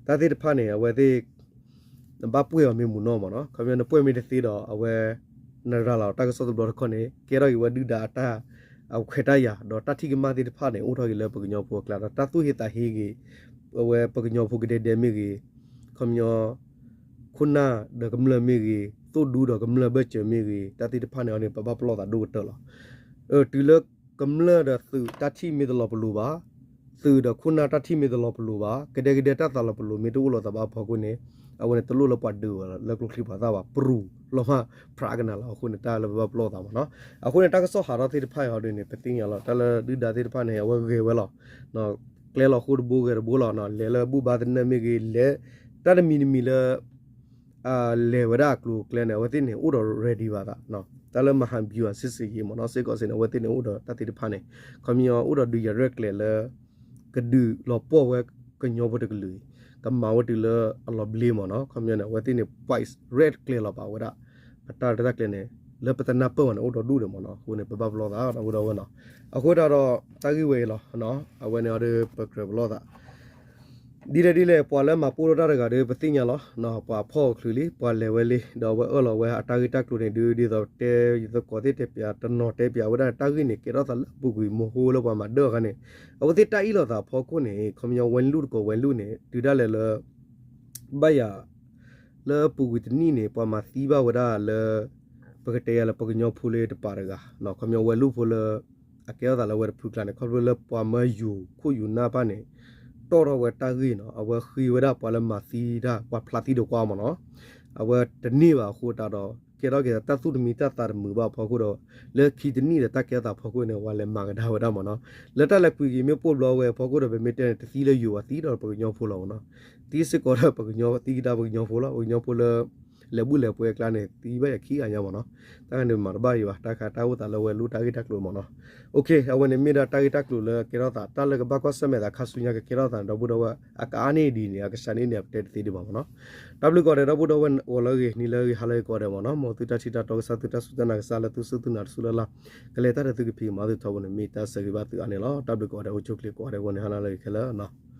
တၢ်သ့ၣ်တဖၣ်န့ၣ် အဝဲသ့ၣ် နဘၣ်ပှဲၢ်အီၤမ့ၢ်မုၢ်နီၢ်မ့ၢ်နီၤ, ခီပညီနပှဲၢ်မ့ၢ်တသ့ဒီး အဝဲ နရၤလီၤတၢ်ကစီၣ်တဘျီတခီၣ်န့ၣ် ကဲထီၣ်က့ၤဝဲဒုၣ်ဒါအတၢ် အခွဲးတၢ်ယာ် ဒီးတၢ်ထံၣ်ကမၣ်သ့ၣ်တဖၣ်န့ၣ် အိၣ်ထီၣ်က့ၤလၢပကညီဖိအကျါ ဒီးတၢ်သူၣ်ဟ့သးဟ့က့ၤ အဝဲပကညီဖိကဒဲကဒဲမ့ၢ်ဂ့ၤ, ခီပညီ ခိၣ်နၢ်ဒီးကမျၢၢ်မ့ၢ်ဂ့ၤ, သိၣ်ဒူဒီးကမျၢၢ်ဘၢၣ်စၢၤမ့ၢ်ဂ့ၤ, တၢ်သ့ၣ်တဖၣ်န့ၣ်အီၤန့ၣ် ပဘၣ်ပလီၢ်သးဒိၣ်ကတၢၢ်လီၤ. တုၤလၢကမျၢၢ်ဒီးသုးတၢ်ထံၣ်မ့ၢ်တလီၤပလိာ်ဘၣ်, သုးဒီးခိၣ်နၢ်တၢ်ထံၣ်မ့ၢ်တလီၤပလိာ်ဘၣ်, ကဒဲကဒဲတၢ်သးလီၤပလိာ်မ့ၢ်တအိၣ်လိာ်သးဘၣ်အဖီခိၣ်န့ၣ် အဝဲန့ၣ်တလိၣ်လၢပှၤဒုးဝဲလၢကျိချံပှၤသၣ်ဘၣ် ပြူၤလီၤမၢ် ဖြးကနၤလီၤ. အဃိန့ၣ် တၢ်လၢပဘၣ်ပလီၢ်သးမ့ၢ်နီၤ. အဃိန့ၣ် တၢ်ကစီၣ်ဟးထီၣ်သ့ၣ်တဖၣ်အံၤဟီဒ်န့ၣ် ပသ့ၣ်ညါလီၤ တၢ်လၢဒုၣ်ဒါသ့ၣ်တဖၣ်န့ၣ် အဝဲဂဲၤဝဲလီၤ. ကျဲလီၤဃိတဘိဂဲၤတဘိလီၤ, လဲၤလၢဘူၣ်ဘါသနၢၣ်မ့ၢ်ဂ့ၤ, လဲၤ တၢ်တမံၤတမံၤလၢ လဲၤဝဲဒၣ်အကျိၤအကျဲန့ၣ် အဝဲသ့ၣ်န့ၣ် အိၣ်ဒီး ready ဘၣ်သး, တၢ်လၢမဟာဗျူဟာစစ်ဆင်ရေးမ့ၢ်နီၤ, စ့ၢ်ကီးစ့ၢ်န့ၣ် အဝဲသ့ၣ်န့ၣ်အိၣ်ဒီးတၢ်သ့ၣ်တဖၣ်န့ၣ် ခီပညီအိၣ်ဒီးဒုးယၤရဲၣ်ကျဲၤလၢ ကဒုးလီၤပှီၢ်ဝဲကညီဖိတကလုာ်အံၤ, ကမၤဝဲတုၤလၢအလီၤဘျ့မ့ၢ်နီၤ, ခီပညီန့ၣ် အဝဲသ့ၣ်န့ၣ် ပှဲးရဲၣ်ကျဲၤလီၤပာ်ဝဲဒၣ် အတၢ်ရဲၣ်တၢ်ကျဲၤန့ၣ် လၢပတနၢ်ပၢၢ်ဘၣ်န့ၣ် အိၣ်ဒီးဒူၣ်န့ၣ်မ့ၢ်နီၤ. အဃိန့ၣ် ပဘၣ်ပလီၢ်သးဒီပုၢ်ဒီဝဲၢ်နီၤ. အဃိတၢ်ဒီး တၢ်ဂ့ၢ်ဝဲအံၤလီၤ, အဝဲန့ၣ်အီၤဒီး ပကြၢးပလီၢ်သး ဒ်လဲၣ်ဒ်လဲၣ် ပှၤလၢမၤပိၢ်ထီၣ်တၢ်တဂၤဒီး ပသ့ၣ်ညါလီၤ, ပှၤဖီၣ်အီၤချုးလံ ပှၤလဲၤဝဲလံ ဒီးအဝဲအၢၣ်လီၤဝဲအတၢ်ဂ့ၢ်တၢ်ကျိၤန့ၣ် ဒ်သိးတဲယသကိးသ့ၣ်တဲပၠး တနီၤတဲပၠးဝဲဒၣ်တၢ်ဂ့ၢ်န့ၣ် ကဲထီၣ်သးလၢအပူၤကွံာ် မိၢ်ဟိလၢပှၤမၤဒၢအီၤအခါန့ၣ် အဝဲသ့ၣ်တၢ်အ့ၣ်လိာ်သးအဖီခိၣ်န့ၣ် ခီပညီဝဲလူၢ်တကိးဝဲလူၢ်န့ၣ် တုၤဒၣ်လဲာ်လၢ ဘၣ်ယၤ လၢအပူၤကွံာ်တနံၣ်န့ၣ် ပှၤမၤသံဘၣ်ဝဲဒၣ်လၢ ပကတဲယၤလၢပကညီဖိလၢတပၤတဂၤ, ခီပညီဝဲလူၢ်ဖိလၢ အကဲထီၣ်သးလၢဝဲတဖုကျါန့ၣ် ခီဖျိလၢပှၤမၢယိၤခိၣ်ယိၤနၢ်ဘၣ်န့ၣ် တီၣ်ထီၣ်ဝဲတၢ်ဂ့ၢ်နီၤ, အဝဲဃ့ဝဲဒၣ်ပှၤလၢမၤသံတၢ် ပှၤဖျါသံတကွၢ်မ့ၢ်နီၤ, အဝဲတန့ၢ်ဘၣ်အဃိတၢ်ဒီး ကဲထီၣ်က့ၤတၢ်သူၣ်တမံတၢ်သးတမုာ်ဘၣ်အဖီခိၣ်ဒီး လၢခံတနံၣ်ဒီးတၢ်ကဲထီၣ်သးဖီခိၣ်န့ၣ် ပှၤလဲၤမၤကဒါဝဲဒၣ်မ့ၢ်နီၤ, လၢတၢ်လဲၤကွံာ်က့ၤမ့ၢ်ပိၢ်ဘျီဝဲအဖီခိၣ်ဒီး ပမ့ၢ်တဲန့ၣ် တသံလၢယိၤဘၣ်သံဒီးပကညီဖိလီၤမ့ၢ်နီၤ, သံစ့ၢ်ကီးဒီးပကညီသံကဒါပကညီဖိလီၤ, ပကညီဖိလၢ လဲၤဘူၣ်လဲၤပှဲၤအကျါန့ၣ် သံဘၣ်ယၤခံဂၤညါမ့ၢ်နီၤ, တၢ်ဂၤန့ၣ်မၤတဘၣ်ယံၤဘၣ်, တၢ်ခါတၢ်အိၣ်သးလၢဝဲလူၢ်တၢ်ဂ့ၢ်တၢ်ကျိၤမ့ၢ်နီၤ, အဝဲန့ၣ်မ့ၢ်ဒၣ်တၢ်ဂ့ၢ်တၢ်ကျိၤလၢကဲထီၣ်သး တၢ်လၢကဘၣ်ကွၢ်ဆၢၣ်မဲာ်သးခါဆူညါကကဲထီၣ်သးန့ၣ် ဒီပုၢ်ဒီဝဲၢ် အကအါန့ၢ်ဒ်န့ၣ် အကစၢ်န့ၣ်န့ၣ် အပတဲတသ့ဒံးဘၣ်မ့ၢ်နီၤ, တၢ်ဘျုးကိးဂၤဒဲး ဒီပုၢ်ဒီဝဲၢ် ဂီၤလၢအဂ့ၤ နံၤလၢအဂ့ၤ ဟါလၢအဂ့ၤကိးဂၤဒဲးမ့ၢ်နီၤ, မ်သုတၢ်ထံၣ်တၢ်တီကစၢ် သုတၢ်စူၢ်တၢ်နာ်ကစၢ်လၢသုစူၢ်သုနာ်တစူၢ်လၢ်လၢ်, ကလဲၤတၢ်ဒီးသုကဖံးကမၤသုထီဘိန့ၣ် မ့ၢ်တၢ်ဆၢဂ့ၤဘၣ်သုအါန့ၣ်လီၤ, တၢ်ဘျုးကိးဂၤဒဲး အိၣ်ဆူၣ်ချ့ကိးဂၤဒဲးအဂီၢ်န့ၣ် ဟါလၢအဂ့ၤခဲလၢာ်နီၤ.